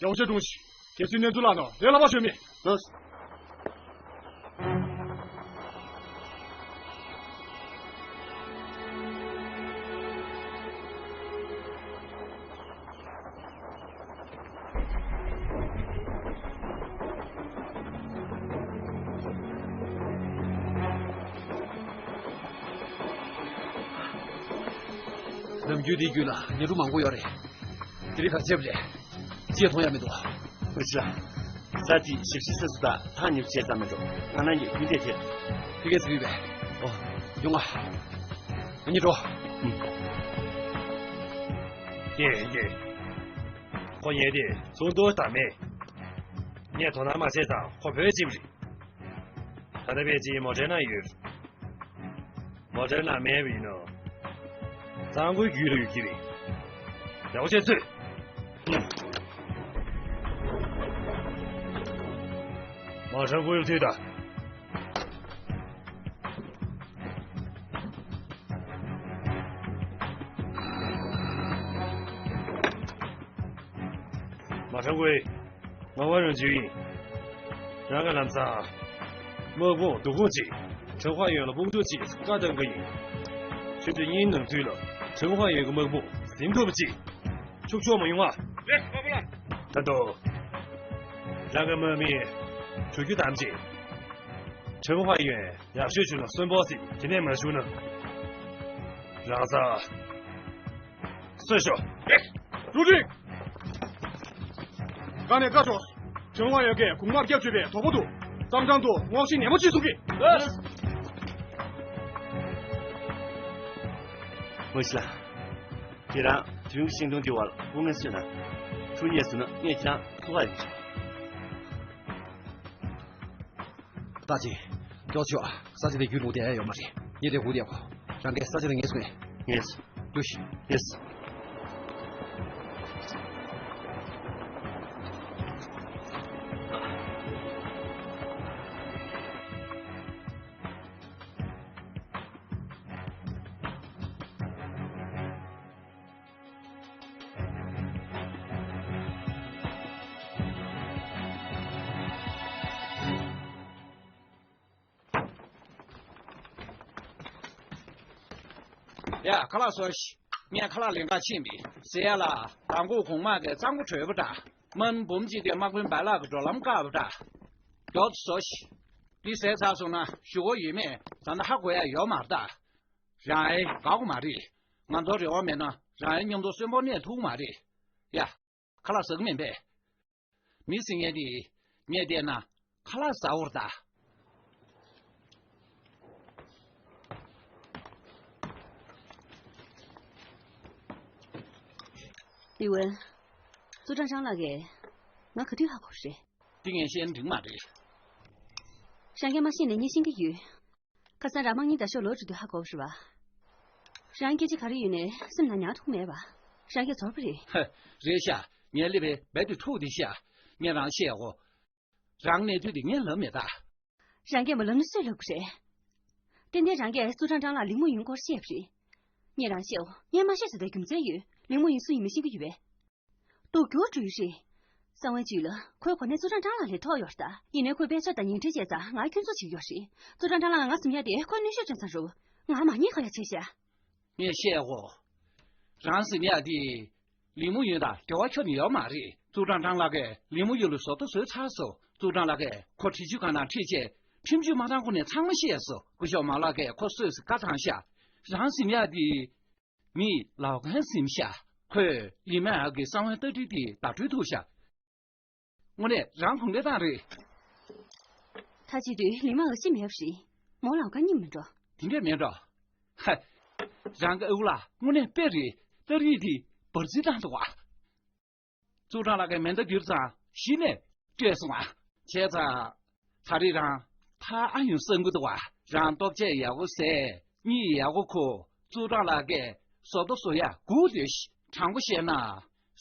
རྒྱལ་པོ་ཆེ་དྲུང་ཞིག་གལ་སྲིད་གནས་ཚུལ་ལ་ནོ་དེ་ལ་མ་ཞོན་མེད། ལགས། ནམ་རྒྱུན་དེའི་རྒྱུད་ལ་ཉ་ཕྲུག་མང་པོ་ཡོད་རེད། དེ་རིང་ག་རེ་བྱས་པ་རེད། ཅི་ཡང་མཐོང་ཡ་མི་འདུག་ཨོ་ཅི་ལགས། ས་དེ་ཞིབ་ཞིབ་ས་སུ་དང་ཐག་ཉེ་པོ་བྱས་ཙམ་མི་འགྲོ། ང་རང་གིས་རྒྱུན་དེ་དེར། ཕ་གིར་ཟེར་གྱི་ཡོད་པས། ཨོ། ཡོང་ང་། ང་གཉིས་འགྲོ། ཨུམ། ཡེ་ཡེ། ཁོ་ཉལ་ཏེ་ཚོང་དུ་བཏང་མེད། ངས་དོ་སྣང་མ་བྱས་ཙང་ཁོ་བོས་བྱས་པ་རེད། ད་ལྟ་ཕལ་ཆེར་མོ་ཊའི་ནང་ཡོད། མོ་ཊའི་ནང་མེད་པ་ཡིན་ནོ། གཙང་པོའི་རྒྱུད་ལ་ཡོད་ཀྱི་རེད། ཡག་པོ་བྱས་ཚུད། མ་ཧྲང་ཀུའི་ལ་ཐུག་དང་། མ་ཧྲང་ཀུའི། ང་ཝང་རུང་ཅུན་ཡིན། རང་གི་ལམ་སང་། དམག་དཔུང་བསྡུ་སྐོང་བྱེད། ཁྲེན་ཧྭ་ཡོན་ལ་དཔུང་འཇུག་བྱེད་བཀའ་གཏོང་གི་ཡིན། ཆུ་ཚོད་གཉིས་ནང་ཚུད་ལ་ཁྲེན་ཧྭ་ཡོན་གྱི་དམག་དཔུང་ཟིན་ཐུབ་པ་བྱེད། འཁྱུག་ཆོག་མ་ཡོང་ཨ། ལགས་སོ་དཔའ་བོ་ལགས། ད་དོ། རང་གི་དམག་མི་དྲུག་ཅུ་ཐམ་ཅིག་ཁྲེན་ཧྭ་ཡོན་ཡག་ཤོས་བྱུང་ན་གསོན་པོ་ཟིན། དེ་ནས་མ་བྱུང་ན་རང་ས། གསོད་ཤོག་རུ་ཁྲིད། ག་ནས་བཀའ་ཤོག་ཁྲེན་ཧྭ་ཡོན་གྱིས་གོང་མར་སྐྱབས་བཅོལ་བའི་དོགས་པ་འདུག་གཙང་ཁང་དུ་སྔོག་བཤེར་ནན་མོ་བྱེད་གསུང་གི། ལགས། མོ་ཤི་ལགས། ཁྱེད་རང་དུས་ཡུན་ཤིང་སྡོང་འདི་བར་དབུ་ངལ་གསོས་ན། ཁྱོད་རྙེད་སོང་ན་ངས་ཁྱེད་རང་ཚུགས་ཁ་ཡོང་ཆོག་ད་ཅི། མགྱོགས་ཤོག་ས་ཆ་དེ་རྒྱུས་ལོན་བསྡད་ཡ་ཡོད་མ་རེད། ངས་དེ་སྒུག་བསྡད་དགོས། རང་གིས་ས་ཆ་དེ་ངེས་སོང་ངས། ངེས། ལོས་ཤིག་ངེས། ཡ། ཁ་ལག་ཟོ་ཤིག་ངས་ཁ་ལག་ལེན་ག་ཕྱིན་པས་ཟེར་ཡ་ལ། མདང་དགོང་གོང་མ་གིས་གཙང་པོ་བྲོས་པ་འདྲ། དམག་མི་འབུམ་གཅིག་དེ་དམག་དཔོན་བལ་ལགས་ཀྱིས་འགྲོ་ལམ་བཀག་པ་འདྲ། མགྱོགས་སུ་ཟོ་ཤིག་འདི་ཟས་ཚར་སོང་ན་གཞུག་གུ་ཡོད་མེད་ད་ལྟ་ཧ་གོ་ཡ་ཡོད་མ་རེད་ད། རང་ཨེ་དགའ་གི་མ་རེད། ང་ཚོ་རེ་བ་མེད་ན་རང་ཨེ་མཉམ་དུ་གསོན་པོར་གནས་ཐུབ་ཀྱི་མ་རེད། ཡ། ཁ་ལག་ཟ་གི་མིན་པས། མི་ཟེར་མཁན་དེ་ངས་བལྟས་ན་ཁ་ལག་ཟ་བོར་ད། ལི་ཝན། ཙུའུ་ཀྲང་ཀྲང་ལགས་ཀྱིས་ང་ག་དུས་ཧ་གོ་རེད། འདི་ངས་བཤད་ན་འགྲིག་མ་རེད། རང་གིས་མ་ཤེས་ནས་ངས་ཤེས་ཀྱི་ཡོད། ཁ་སང་རང་དམག་མི་དང་ཤོ་ལོ་འགྲོ་དུས་ཧ་གོ་བ་རེད་བ། རང་སྐད་ཆ་ག་རེ་ཡོད་ནའི་སེམས་ནང་ཉར་ཐུབ་མེད་པ། རང་གིས་ཚོར་བ་རེད། ཧ། རེད་ཤག་ངས་སླེབས་པའི་རྦད་དེ་འཁྲུག་བསྡད་ཤག་ངས་རང་བཤད་གོ། རང་གནས་དུས་དེ་ངས་ལབ་མེད་ད། རང་གིས་མ་ལབ་ན་སུས་ལབ་དགོས་རེད། ཏན་ཏན་རང་གིས་ཙུའུ་ཀྲང་ཀྲང་ལ་ལིང་མོ་ཡུན་སྐོར་བཤད་པ་རེད། ངས་རང་བཤད་འོ། ངས་མ་བཤད་ཟེར་བའི་རྒྱུ་མཚན་ཡོད། ལིང་མོ་ཡུན་སུ་ཡིན་མིན་ཤེས་ཀྱི་ཡོད་པས། སྡུག་གྱུར་འགྲོ་ཡི་རེད། གསང་བའི་བཅུད་ལ་ཁོའི་གོ་གནས་ཙུའུ་ཀྲང་ཀྲང་ལ་ལས་མཐོ་ཡོད་རེད་ད། ཡིན་ནའི་ཁོས་དཔེ་ཆ་དང་ཉིང་ཁྲི་བྱས་ཙང་ང་སྐྱོན་འཛུགས་བྱེད་ཀྱི་ཡོད་རེད། ཙུའུ་ཀྲང་ཀྲང་ལ་ང་ཟིན་ཡ་དེ་ཁོའི་གནོན་ཤུགས་སྤྲད་ཙང་རེད། ང་མ་ཉེས་ཁ་ཡ་བྱས་ཤག་ངས་བཤད་གོ། རང་ཟིན་ཡ་དེ། ལིང་མོ་ཡུན་དང་འབྲེལ་བ་ཁྱོན་ནས་ཡོད་མ་རེད། ཙུའུ་ཀྲང་ཀྲང་ལགས་ཀྱིས་ལིང་མོ་ཡུན་ལ་བཟོ་ལྟ་བཟོས་ཚར་སོང་། ཙུའུ་ཀྲང་ལགས་ཀྱིས་ཁོ་འདྲི་གཅོད་ཁང་ནང་ཁྲིད་བྱས་ཁྲིམས་གཅོད་མ་བཏང་གོང་ནས་ཚང་མ་ཤེས་སོང་། སྐུ་ཞབས་མའོ་ལགས་ཀྱིས་ཁོ་གསོས་སུ་བཀའ་བཏང་ཤག་རང་ཟིན་ཡ་དེ། མི་ལའོ་ཁན་ཟིན་ཤག་ཁོས་ལི་མན་ཨ་གི་གསང་བའི་རྟ་དྲེལ་དེ་བརྡ་སྤྲོད་ཐུབ་ཤག་དངོས་གནས་རང་གུང་ཁྲན་ཏང་རེད། ད་བྱེད་དུས་ལི་མན་ཨ་ཤི་མེད་པ་རེད། མོ་ལའོ་ཁན་རྙེད་མི་འགྲོ། དེ་འདྲས་མེད་འགྲོ། ཧ། རང་གི་ཨ་ཁུ་ལགས་དངོས་གནས་དཔེ་རེད། རྟ་དྲེལ་དེ་འབར་རྩིས་བཏང་འདུག་བ། ཙུའུ་ཀྲང་ལགས་ཀྱིས་མེ་མདའ་བསྒྱུར་ཙང་གཞི་ནས་བསྐྲད་སོང་ཨ། བྱས་ཙང་། ད་རེས་རང་ཕར་ཨ་ཡོང་བསམ་གྱི་འདུག་བ། རང་ལྟོ་ཆས་ཡག་པོ་བཟས། གཉིད་ཡག་པོ་ཁུག་ཙུའུ་ཀྲང་ལགས་ཀྱིས་བཟོ་ལྟ་བཟོ་ཡག་སྒུག་སྡོད་ཤིག་དྲང་པོ་བཤད་ན།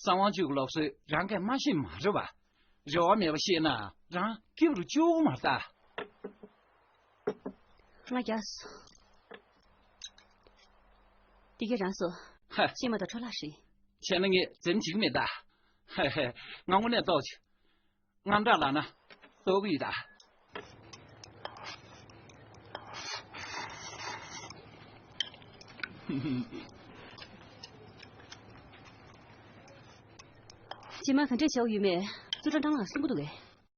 གཙང་དབང་ཆོས་ཀྱི་སློབ་གསོའི་རང་གིས་མ་ཤེས་མ་རེད་བ། རེ་བ་མེད་པ་ཤེས་ན་རང་སྐྱིད་པོ་རུ་བཅུག་གི་མ་རེད་ད། ང་རྒྱལ་སོང་། འདི་ག་རང་སོ། ཧ། ཤེས་མ་ད་འཕྲོ་བརླག་རེད། བྱས་ན་ངས་འཛེམ་བྱེད་ཀྱི་མེད་ད། ཧ་ཧ། ང་དངོས་གནས་ལྟོགས་ཆེ། དངངས་སྐྲག་ལངས་ན་ལྟོགས་ཀྱི་ཡོད་ད། རྗེས་མ་ག་འདྲས་བྱ་བ་ཡོད་མེད་ཙུའུ་ཀྲང་ཀྲང་ལགས་གསུང་གི་འདུག་གས།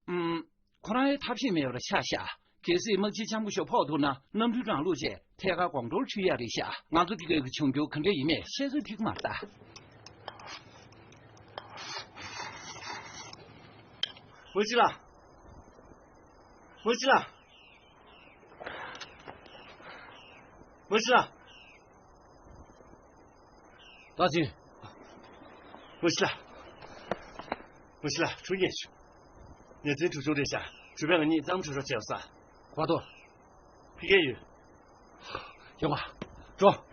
ཨུམ། ཁོ་རང་ཡང་ཐབས་ཤེས་མེད་པར་ཆ་བཞག་གལ་སྲིད་དམག་སྤྱི་ལྕམ་སྐུ་ཞབས་ཕོག་ཐུབ་ན་གནམ་གྲུའི་གྲངས་བླུགས་རྗེས་ཐད་ཀར་དགོང་དྲོར་འཕྲོད་ཡ་རེད་ཤག་ང་ཚོ་འདི་གའི་འབྱུང་འགྱུར་ག་འདྲ་ཡིན་མེད་བཤད་ཚོད་ཐིག་མ་རེད་ད། དམག་སྤྱི་ལགས། དམག་སྤྱི་ལགས། དམག་སྤྱི་ལགས། ད་ཅི། དམག་སྤྱི་ལགས། དམག་སྤྱི་ལགས། འཕྲོད་ངེས་བྱུང་། ཉེ་ཚན་གྲུབ་བྱུང་རེད་ཤག་གྲུབ་པས་ང་གཉིས་གཙང་མ་འཕྲོད་རོགས་བྱས་ས། བར་དོ། ཕ་གིར་ཡོད། ཡོང་བ། འགྲོ།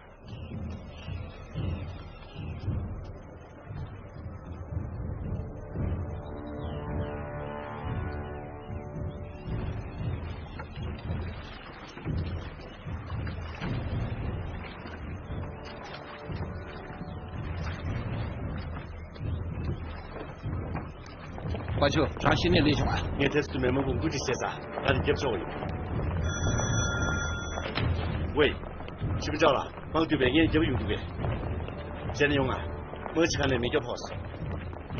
པ་ཆུ་གྲངས་གཞི་ནས་ལས་བྱུང་བ། ངས་དེ་ཚོ་མེ་མོ་གུང་ཀུ་ཅི་བྱས་ས་ང་དེ་རྒྱབ་ཆོག་ཡོད། ཝེ། ཆི་མི་ཅག་ལ་དམག་འཐུས་པས་ངས་རྒྱབ་ཡོང་འདུག་གས། བྱས་ན་ཡོང་ང་། དམག་སྤྱི་ཁ་ནས་མེ་སྐྱོབ་ཕོག་སོང་།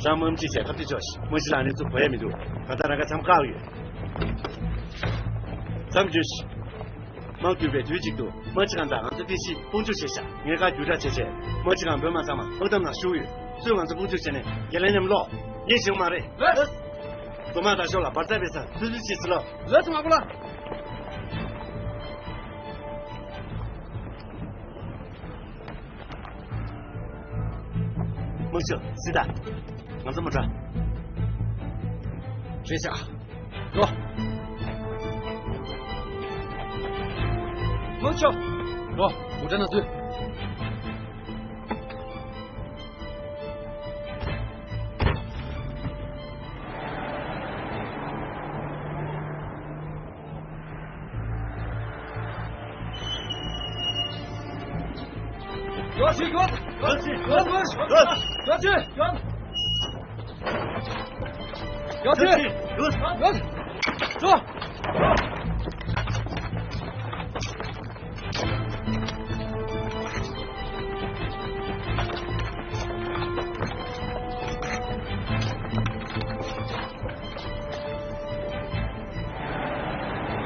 རང་དམག་སྤྱི་བྱས་ཁ་གཏད་ཆོག་ཤིག་དམག་སྤྱི་ལ་ནི་ཚུར་གོ་ཡ་མི་འདུག་གང་ལྟར་རང་ག་མཚམས་བཀག་ཡོད། མཚམས་བརྒྱུད་ཤིག་དམག་འཐུས་པས་དུས་གཅིག་ཏུ་དམག་སྤྱི་ཁང་དང་ང་ཚོ་ཕན་ཞིག་དཔུང་འཇུག་བྱས་ཤག་ངས་ཁ་རྒྱུག་དྲག་བྱས་བྱས་དམག་སྤྱི་ཁང་བོད་དམག་ཚང་མ་ཨག་དམ་ནང་ཞུགས་ཡོད། སུས་ང་ཚོ་དཔུང་འཇུག་བྱས་ནས་རྒྱལ་ལན་མཉམ་སློག་ངས་བྱེད་དགོས་མ་རེད། ལོས། དགོན་དམག་དང་ཤོག་ལ་བར་ཐག་བེད་ས་ཚུལ་ཚུལ་བྱེད་ཟེར་ལོ། ལོས་མ་དགོས་ལ། དམག་ཤོག་སི་ད། ང་ཚོ་མ་འདྲ། རེད་ཤག་འགྲོ། དམག་ཤོག་འགྲོ། འུར་སྒྲ་ན་ཚུལ། ཡོད་ཅི་ཡོད། ཡོད་ཅི་ཡོད། ཡོད་ཅི་ཡོད། ཡོད་ཅི་ཡོད། ཡོད། འགྲོ།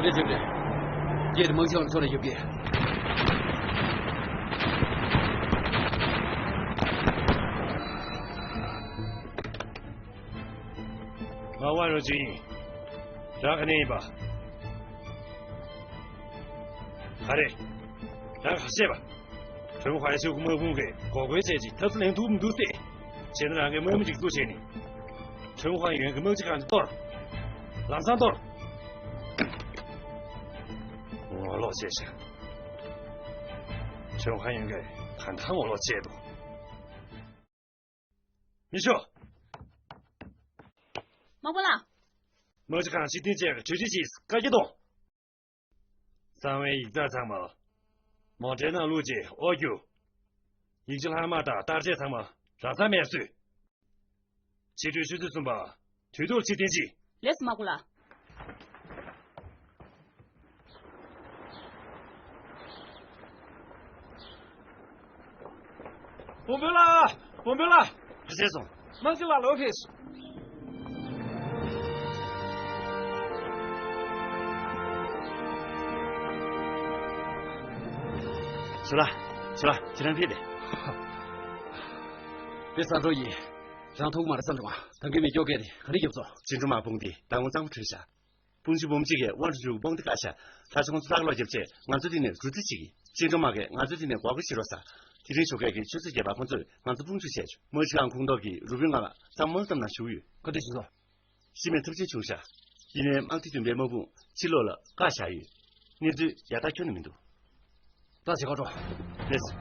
འདི་འདྲ་བྱས་ཏེ། རྒྱལ་དམག་ཤོག་ཚོ་ལ་ཡོད་ཀྱི། ང་དབང་རོགས་ཅིག་ཡིན། རང་ག་ནས་ཡིན་པ། ག་རེ། རང་ག་བཤད་པ། ཁྲོན་ཧྭ་ཡི་ཤོག་གུ་དམག་དཔུང་གིས་འགོག་རྒོལ་བྱས་ཅིང་ཐབས་སུ་ལེན་ཐུབ་མི་འདུག་སྟེ། བྱས་ན་རང་གིས་དམག་མི་ཅིག་བཙུགས་བྱས་ནས། ཁྲོན་ཧྭ་ཡོན་གྱི་དམག་སྤྱི་ཁང་དེ་གཏོར། ལམ་སང་གཏོར། ངོ་ལོག་བྱས་ཤག་ཁྲོན་ཧྭ་ཡོན་གྱིས་གང་ལྟར་ངོ་ལོག་བྱས་འདུག་མི་ཤོག་དམག་དཔོན་ལགས། དམག་སྤྱི་ཁང་ཕྱིར་འཐེན་བྱས་ཀྱི་གྲོས་གཞི་ཅིག་བཀའ་རྒྱ་གཏོང་། གསང་བའི་ཡིག་ཚང་ཚང་མ་མོ་ཊའི་ནང་བླུགས་རྗེས་དབོར་རྒྱུ། ཡིག་ཆ་ལྷག་མ་དང་བརྟག་དཔྱད་ཚང་མ་རང་སར་མེད་བཟོས། ཕྱི་དྲོའི་ཆུ་ཚོད་གསུམ་པ་དུས་ཐོག་ཕྱིར་འཐེན་གྱིས། ལགས་སོ་དམག་དཔོན་ལགས། བུ་འབོད་ལགས། བུ་འབོད་ལགས། ག་བྱས་སོང་། དམག་སྤྱི་ལགས་ལོག་ཕེབས་སོང་། ཟུར་ལ། ཟུར་ལ། ཁྱེད་རང་ཕེབས་ཏེ། དཔེ་བཟང་པོ་ཡིན། རང་ཐུག་མ་རེད་བསམ་བྱུང་བ། ད་གིན་མི་སྐྱོ་གས་དེ་ག་རེ་རྒྱབ་སོང་། བཅིངས་འགྲོལ་དམག་དཔུང་སྡེ་ཟླ་ངོ་གཙང་པོ་བྲོས་ཤག་དཔུང་འཇུག་འབུམ་གཅིག་གིས་དབང་འགྲོ་ཆུ་དཔུང་སྡེ་བཀག་ཤག་ད་ཚོ་ང་ཚོ་ལྷག་ལོག་རྒྱབ་བྱས་ང་ཚོ་འདི་ནས་རུ་རྩེ་གཅིག་གིས་བཅིངས་འགྲོལ་དམག་གིས་ང་ཚོ་འདི་ནས་འགོག་རྒོལ་བྱེད་རོགས་ཟེར། དེ་རིང་ཞོགས་ཀས་ཀྱི་ཆུ་ཚོད་བརྒྱད་པར་ཁོང་ཚོས་ང་ཚོ་དཔུང་འཇུག་བྱས་བྱུང་། དམག་སྤྱི་ཁང་ཁོངས་གཏོགས་ཀྱི་རུ་དཔོན་ལྔ་ལ་ཚང་མ་དམག་འདམ་ནང་ཞུགས་ཡོད། ག་འདྲ་བྱུང་སོང་། ཤི་རྨས་ཐབས་ཆེན་བྱུང་ཤག་ཡིན་ནའི་དམག་སྡེ་བདུན་པའི་དམག་དཔུང་ཕྱིར་ལོག་ལ་བཀག་བཞག་ཡོད། གནས་ཚུལ་ཡག་ཐག་ཁྱོན་ནས་མི་འདུག་ད་བྱེད་ཁ་འགྲོ། ལགས་སོ།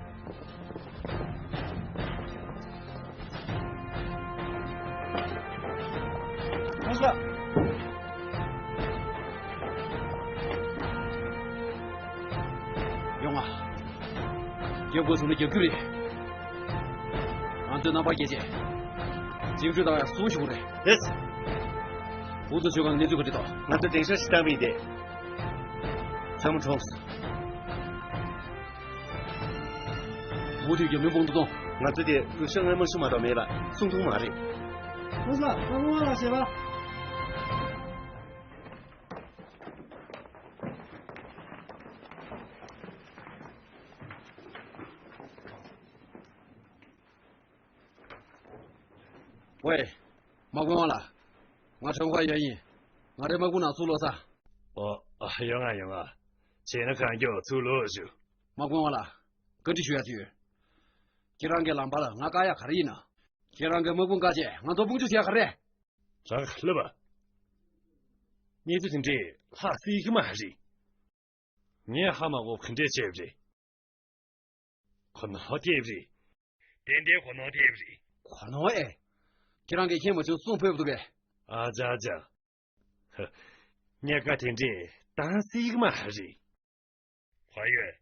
ལགས་སོ། ཡོང་ང་། རྒྱབ་དགོས་བྱུང་ན་རྒྱབ་རྒྱུ་རེད། ང་ཚོའི་རྣམ་པར་རྒྱལ་རྗེས། གཅིག་སྒྲིལ་དང་ཡང་སྲུང་ཞུ་དགོས་རེད། ལགས། འུ་ཚོ་ཆོལ་ཁ་གནས་ཚུལ་ག་འདྲ་འདུག་ང་ཚོ་དེང་སང་ཞིག་བཏང་བ་ཡིན་ཏེ། ཚང་མ་གྲོངས་སོང་། མུ་མཐུད་ཀྱི་མི་འབུམ་དུ་གཏོང་། ང་ཚོ་དེ་རུ་ཤ་སྔ་མ་ཤུ་མ་གཏོགས་མེད་ལ་སུང་ཐུང་མ་རེད། ལགས་སོ། ཁོང་ལ་བྱེད་པ། ཝེ། དམག་དཔོན་ཝང་ལགས། ང་ཁྲང་ཧྭ་ཡོན་ཡིན། ང་རའི་དམག་དཔུང་ནང་ཚུར་ལོག་ས། ཨོ། ཨ། ཡོང་ང་ཡོང་ང་། བྱས་ན་གང་མགྱོགས་ཚུར་ལོག་ཞུ། དམག་དཔོན་ཝང་ལགས། བཀའ་འདྲི་ཞུ་ཡ་ཅིག་ཡོད། ཁྱེད་རང་གིས་ལམ་བར་ང་བཀག་ཡ་ག་རེ་ཡིན་ན། ཁྱེད་རང་གིས་དམག་དཔུང་བཀག་རྗེས་ང་ཚོ་དཔུང་འཇུག་བྱེད་ཡ་ག་རེ་རེད། རང་ག་ལབ་པ། གནས་ཚུལ་དེ་འདྲས་ལྷག་སྲིད་ཀྱི་མ་རེད། ངས་ཧ་མ་གོ་ག་འདྲས་བྱས་པ་རེད། གོ་ནོར་ཐེབས་རེད། ཏན་ཏན་གོ་ནོར་ཐེབས་རེད། གོ་ནོར་ཨེ། ཁྱེད་རང་གིས་མཁྱེན་མ་བྱུང་གསུང་ཕོད་པ་འདུག་གས། ཨ་ཅག་ཅག། ཧ། གཉེར་ཁ་དེ་འདྲས་བཏང་སྲིད་ཀྱི་མ་རེད། ཧྭ་ཡོན།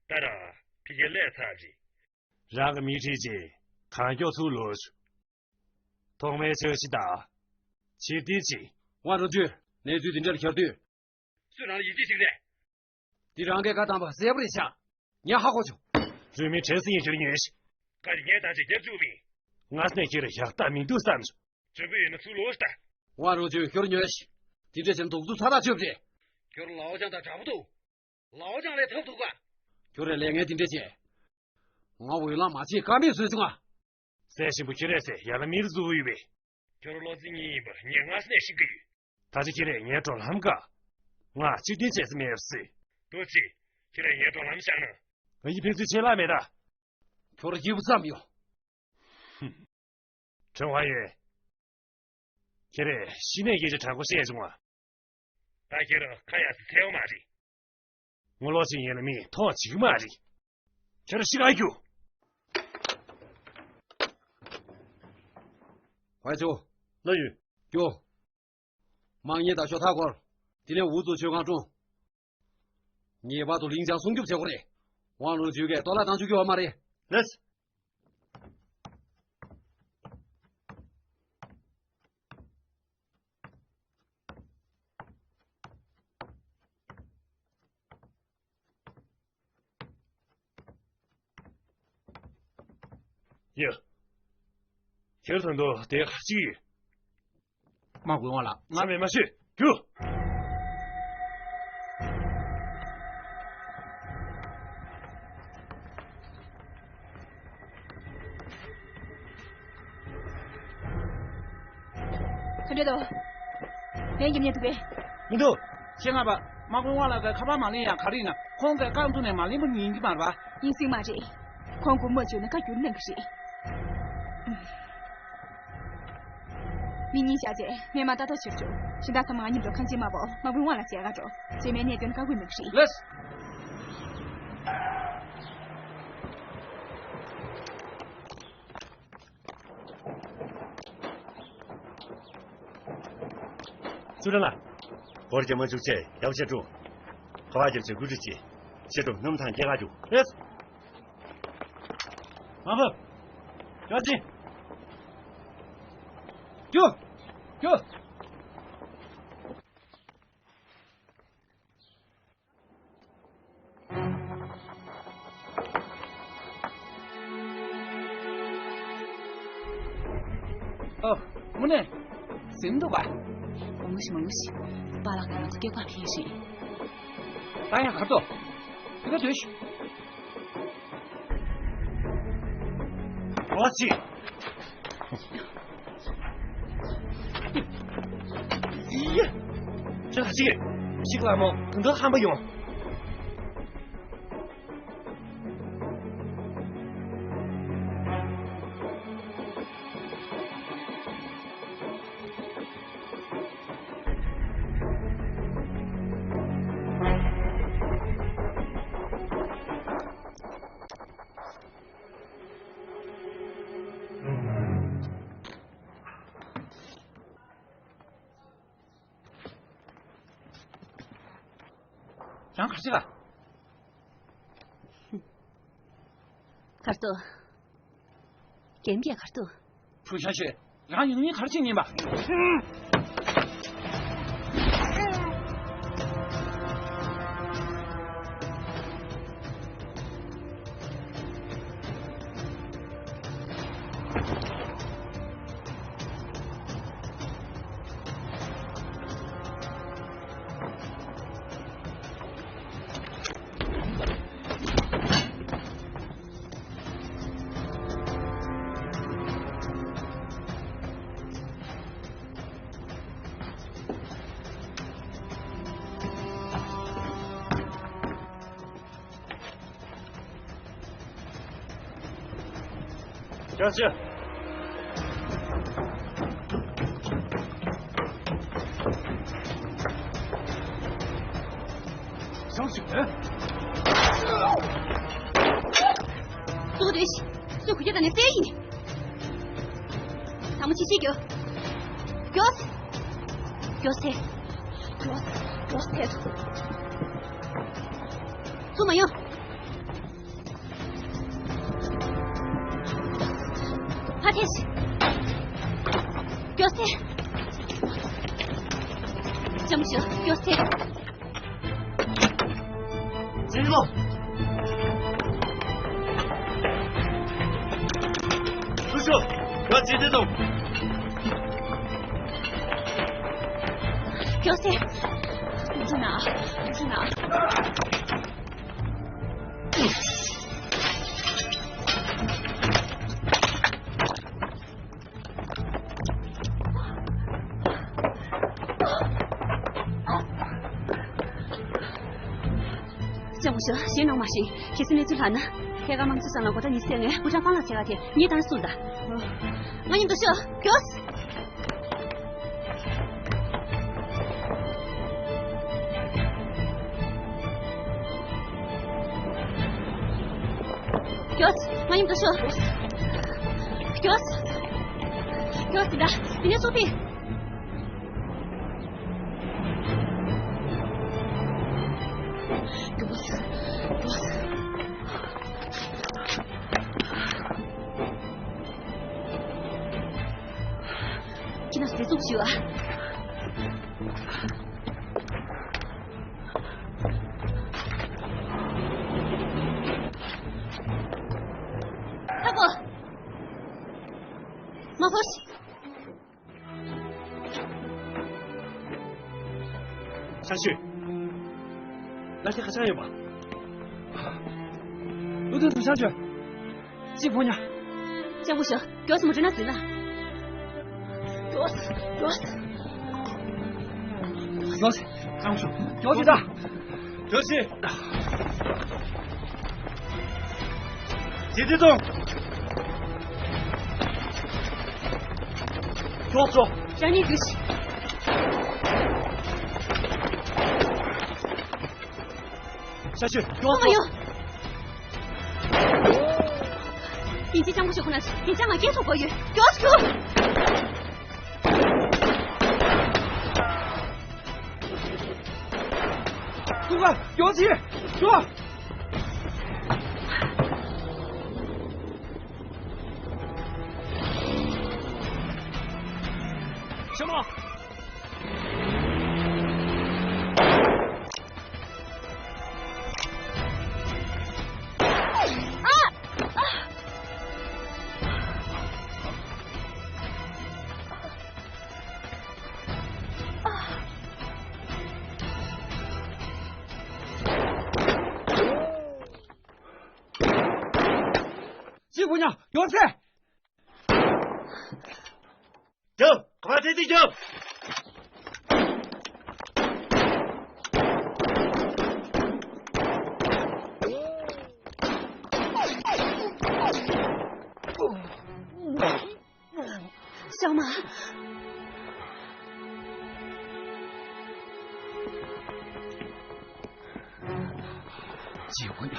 ད་རང་ཕ་གིར་སླེབས་ཚར་རེད། རང་གི་མི་ཁྲིད་རྗེས་གང་མགྱོགས་ཚུར་ལོག་ཞུ། ཐོག་མའི་འཆར་གཞི་ལྟར། ཕྱིར་འཐེན་བྱེད། ཝང་རུ་ཅུན། གནས་ཚུལ་འདི་འདྲར་གྱུར་དུས། སུས་རང་ལ་ཡིད་ཆེས་བྱེད་ཀྱི་རེད། འདི་རང་གིས་བཀའ་བཏང་པ་གསལ་པོ་རེད་ཤག་ངས་ཧ་གོ་བྱུང་། རུས་མིང་བྲན་སྲིན་ཡིན་ཁྱོད་ཉོན་ཞིག་བཀའ་དེ་ངས་བཏང་ཅིག་རྒྱབ་བཅུག་མིན། སྔར་ནས་ཁྱེད་ཡག་རྟགས་མི་འདུག་བསམ་བྱུང་། འཇོན་པོ་ཡོད་ན་ཚུར་ལོག་ཤིག་ད། ཝང་རུ་ཅུན་ཁྱོད་ཉོན་ཞིག་དེ་འདྲ་བྱས་ན་གདུག་རྩུབ་ཚ་ཐག་ཆོད་པ་རེད། ཁྱོད་ལའོ་ཅང་དང་འདྲ་པོ་འདུག་ལའོ་ཅང་ལས་ཐབས་སྡུག་ག་ཁྱོད་རས་ལས་ངན་དེ་འདྲ་བྱས། ང་འོས་ལངས་མ་བྱེད་ཀ་མེད་བཟོས་བྱུང་ང་། སྲས་ཆེན་པོ་ཁྱེད་རས་ཟེར་ཡར་ལ་མི་རུ་བཟོ་བོ་ཡོད་པས། ཁྱོད་རང་བློ་རྩེ་གཉིས་ཡིན་པ་ངས་སྔར་ནས་ཤེས་ཀྱི་ཡོད། ད་ཆ་ཁྱེད་རས་ངའི་འགྲོ་ལམ་བཀག་ང་གཅིག་མཐུན་བྱེད་ས་མེད་པ་ཟེར། ཏོ་ཙི། ཁྱེད་རས་ངའི་འགྲོ་ལམ་བཞག་ན། ང་ཡི་ཕན་ཚུན་ཆད་ལྷག་མེད་ད། ཁྱོད་རང་སྐྱིད་པོ་བསམ་ཡོང་། ཧུམ། ཁྲང་ཧྭ་ཡོན། ཁྱེད་རས་གཞི་ནས་སྐད་ཆ་དྲང་པོ་བཤད་བྱུང་བ། ད་ཁྱེད་རང་ཁ་ཡག་སེ་འཚལ་བ་མ་རེད། ངོ་ལོག་ཅན་ཡིན་ལ་མིས་མཐོང་བ་བྱེད་ཀྱི་མ་རེད། ཁྱེད་རང་ཤི་ག་རྒྱུགས། ཧྭ་ཅོ། ལོ་ཡུན། རྒྱུགས། དམག་གཉེར་དང་ཤོག་ཐག་སྐོར། དེ་ནས་འུ་ཚོ་མཆོད་ཁང་སྲུང་། ངེས་པར་དུ་ལིང་ཅང་སྲུང་སྐྱོབ་བྱེད་དགོས་རེད། ཝང་ལུང་ཇུས་ཀས་གཏོར་བརླག་བཏང་བཅུག་གི་ཡོད་མ་རེད། ལགས། ཡ། ཁྱེད་ཚོ་འདུག་དེ་ག་ཅིག་ཡིན། དམག་དཔོན་ཝང་ལགས། ང་མེད་མ་ཤོད། རྒྱུགས། ག་འདྲ་འདུག་ལན་རྒྱབ་ཉན་ཐུབ་པས། མི་འདུག་སྤྱན་སྔ་བ། དམག་དཔོན་ཝང་ལགས་ཀྱིས་ཁ་པར་མ་ལེན་ཡང་ག་རེ་ཡིན་ན། ཁོང་གིས་རྐང་བཙུགས་ནས་མ་ལེན་པ་ཡིན་གྱི་མ་རེད་པ། ཡིན་སྲིད་མ་རེད། ཁོང་དགོངས་པ་བརྗོད་ན་བཀའ་བསྒྱུར་གནང་གི་རེད། མི་གཉིས་བཞག་རྗེས་སྨན་མ་ལྟ་རྟོག་བྱེད་རྒྱུ། གཞན་དག་ཚང་མ་ང་མཉམ་དུ་ཁང་ཆེན་དམར་པོ་དམག་དཔོན་ཝང་ལ་མཇལ་ག་འགྲོ། རྗེས་མའི་གནད་དོན་བཀའ་བསྒུགས་གནང་གི་རེད། ལགས། ཙུའུ་ཀྲང་ལགས། སྒོ་རྒྱབ་མ་བཅུག་བྱས་ཡག་པོ་བྱས་སྲུང་། ཁ་པར་རྒྱབ་བྱས་བཀོད་སྒྲིག་བྱེད། བྱས་སྲུང་གནམ་ཐང་སྐྱེལ་ག་རྒྱུགས། ལགས། མ་ཕབ། ཅོ་ཅིན། རྒྱུགས། རྒྱུགས། ཨོ། དངོས་གནས། ཟིན་འདུག་ག་མང་པོ་ཞིག་མང་པོ་ཞིག་པཱ་ལགས་ཀྱིས་ང་ཚོ་སྐྱོབ་གར་ཕེབས་ཤིང་། ད་ཡང་གར་ཐོག་དེ་ག་དུས། ཨོ་ཙི། ཡ། ཅི་ལ་ཅི། ཅིག་ལ་མོ་དུང་དུ་ཧམ་པ་ཡོང་། རང་གར་ཅི་ག་གར་ཏོ། རྒན་པས་གར་ཏོ། ཕུ་ཤ་ཤེ། རང་ཡོང་མིན་གར་ཅི་ཉན་པ། ཡ་ཅི། སངས་ཞིག་ཨེ། སུ་རེད། སུ་གུ་ཡ་ད་ནི་སེ་ཡིན། ཐ་མ་ཆི་ཤི་གྱོ། གྱོ་སེ། གྱོ་སེ། གྱོ་སེ། གྱོ་སེ། སུ་མ་ཡོང་། ཕ་ཐེ་ཤི། གྱོ་སེ། ལྕམ་ཞུ་གྱོ་སེ། ཅི་ལོ། སུ་ཤོ། གྱོ་ཅི་ཏེ་དང་། གྱོ་སེ། འདི་ན། འདི་ན། ལྕམ་ཞུ། གཞན་ནང་མ་ཤེས། གལ་སྲིད་གནས་ཚུལ་ལྷག་ན། ཐད་ཀར་དམངས་གཙོ་ས་ལ་མགོ་ཁྲ་གཉིས་སེ་ངས་བུ་ཆུང་ཕང་ལ་ཆེ་བ་དེ་ངས་ད་གསུངས་ད། ང་མཉམ་དུ་ཤོག་གྱོ་སེ། གྱོ་སེ། ང་མཉམ་དུ་ཤོག་གྱོ་སེ། གྱོ་སེ་ད། དེ་ནས་སུ་ཕི། གྱོ་སེ། གྱོ་སེ། ཁྱེད་རང་ཟས་ཟུག་ཞུ་ཨ། ཧ་གོ། མ་ཧོ་ཤི། ཤ་ཤུ། ལ་ཐེ་ཁ་ཆང་ཡོད་པ། ལུ་ཐེ་དུ་ཤ་ཤུ། ཅི་ཕོ་ཉ། ཅང་གུ་ཤོ། གྱོ་སེ་མོ་ཏྲེ་ན་ཟིན་ན། གྱོ་སེ། གྱོ་སེ། གྱོ་སེ། ཅང་གུ་ཤོ། གྱོ་སེ་ད། གྱོ་སེ། ཅི་ཏེ་དང་། གྱོ་སེ། ཅང་ནི་གུ་ཤི། ཤ་ཤུ། གྱོ་སེ། ཡིན་གཅིག་ཅང་གུ་ཤོ་ཁོ་ན་ཡིན་ཅང་ང་སྐད་ཐོག་གོ་ཡོད། གྱོ་སེ་གྱོ། ཏུ་ག་གྱོ་སེ་གྱོ། ཤ་མ། ཅི་གུ་ཉ་ཡོད་ཚེ། རྒྱབ། ཁ་བ་ཏེ་ཏེ་རྒྱབ། ཤ་མ། ཅི་གུ་ཉ།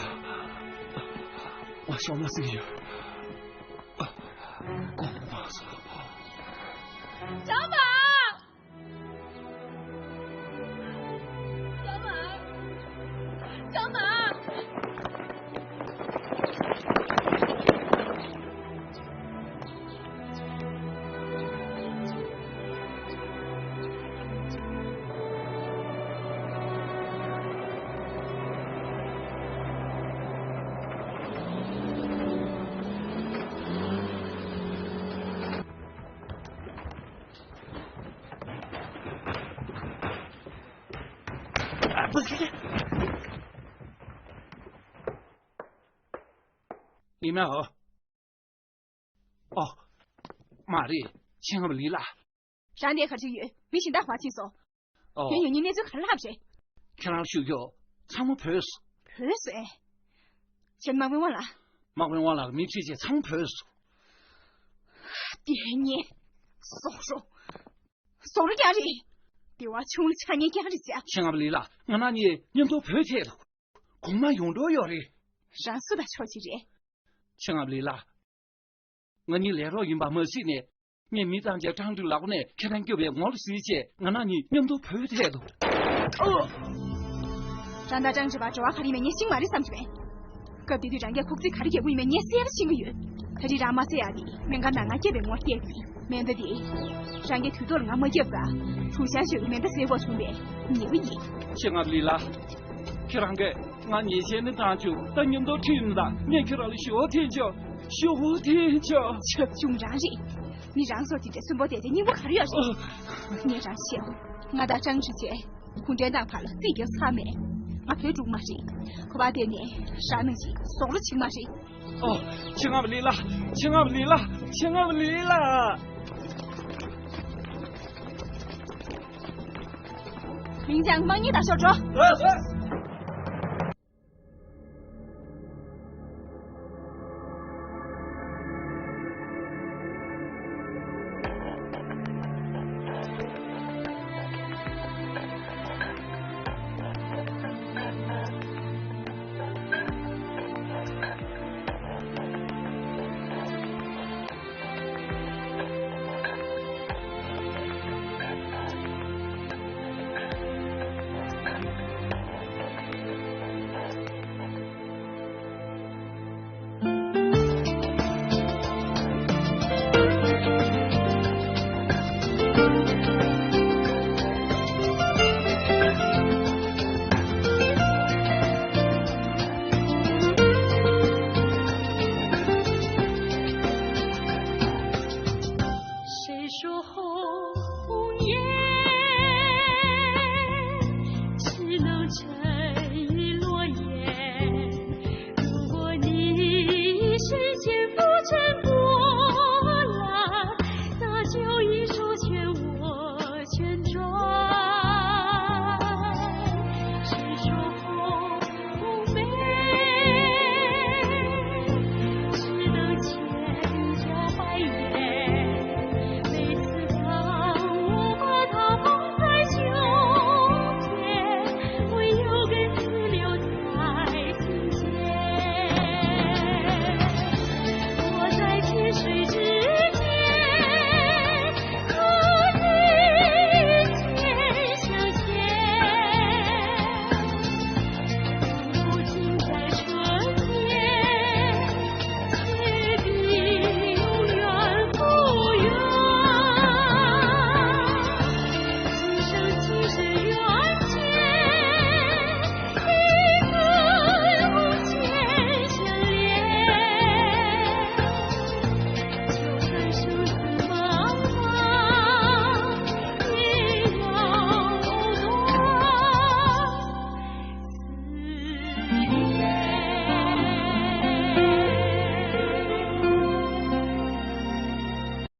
ང་ཤ་མ་ཟིན་ཡོད། ཀོང་མ་སོ། ཤ་མ། ཤ་མ། ཡིན་ན་འོ། ཨོ། མ་རེད། ཆེན་ངབ་ལི་ལགས། རང་དེ་ག་ཅིག་ཡོད། མི་གཞན་དག་མ་ཕྱིན་སོང་། ཨོ། ཁྱོད་ཡོད་ཉིན་གནས་ཚུལ་ག་རེ་ལྷག་རེད། ཁྱེད་རང་ཞུ་རྒྱུ་ཚང་མ་བོས་སོང་། བོས་སོང་ཨེ། ཁྱེད་དམག་དཔོན་དབང་ལགས། དམག་དཔོན་དབང་ལགས་མི་ཁྲིད་བྱས་ཚང་མ་བོས་སོང་། དེ་ཉིན། སོག་རོ། སོག་རོ་རྐྱང་རེད། དེ་བ་ཆུང་ལ་ཆ་ཉེན་རྐྱང་རེད་ཟེར། ཆེན་ངབ་ལི་ལགས། ང་རང་གཉིས་མཉམ་དུ་བོད་ཐད་དུ། གོང་མ་ཡོང་འགྲོ་ཡོད་རེད། རང་སུ་དང་ཕྱོགས་གཅིག་རེད། ཆེན་ངབ་ལི་ལགས། ང་གཉིས་ལས་རོགས་ཡིན་པ་མ་གཟིགས་ནས། ངས་མི་བཏང་བྱས་ཀྲང་ཀྲིག་ལག་པ་ནས་ཁྱེད་རང་སྐྱོབ་པའི་ངོ་ལ་གཟིགས་བྱས་ང་རང་གཉིས་མཉམ་དུ་བོད་ཐད་དུ། ཨོ། རང་དང་ཀྲང་ཀྲིག་བར་འབྲེལ་བ་ག་རེ་ཡིན་མིན་ངས་ཤེས་ཀྱི་མ་རེད་བསམ་གྱི་མེད། སྐབས་དེ་དུས་རང་གིས་ཁོག་རྩིས་ག་རེ་རྒྱག་དགོས་ཡིན་མིན་ངས་གསལ་པོ་ཤེས་ཀྱི་ཡོད། ད་རེས་རང་མ་བསད་ཡག་དེ་སྨན་ཁང་ནང་ང་སྐྱེས་པའི་ངོ་བསྐྱལ་གྱི་ཡིན། མེ་མདའ་དེ། རང་གིས་དུས་ཐོག་ལ་ང་མ་བསྐྱབས་པར། གྲུ་ཤག་ཤོད་ཀྱི་མེ་མདའ་ཟེར་བ་བྱུང་བས་ཉེས་པ་ཡིན། ཆེན་ངབ་ལི་ལགས། ཁྱེད་རང་གིས་ང་ཉེས་ཆད་ནི་བཏང་བཅུག་ད་མཉམ་དུ་ཁྲིད་ཡིན་ད། ངས་ཁྱེད་རང་ལ་ཞུ་བ་འཐེན་ཆོག་ཞུ་བ་འཐེན་ཆོག་ཆབ་ཆུང་རང་རེད། མི་རང་སོགས་དེ་འདྲའི་སུན་པོ་དེ་དེ་སྙིང་པོ་ག་རེ་ཡོད་རེད། ཨ། ངས་རང་བཤད། ང་དང་ཀྲང་ཀྲིག་བྱས། གུང་ཁྲན་ཏང་བར་ལ་རྩིས་རྒྱག་ཚར་མེད། ང་བོད་འགྲོ་གི་མ་རེད། ཁོ་པ་དེ་ནས་རང་ནང་བཞིན་སོག་རོ་བྱེད་ཀྱི་མ་རེད། ཨོ། ཆེན་ངབ་ལི་ལགས། ཆེན་ངབ་ལི་ལགས། ཆེན་ངབ་ལི་ལགས། ལིང་ཅང་དམག་གཉིས་དང་ཤོག་འགྲོ།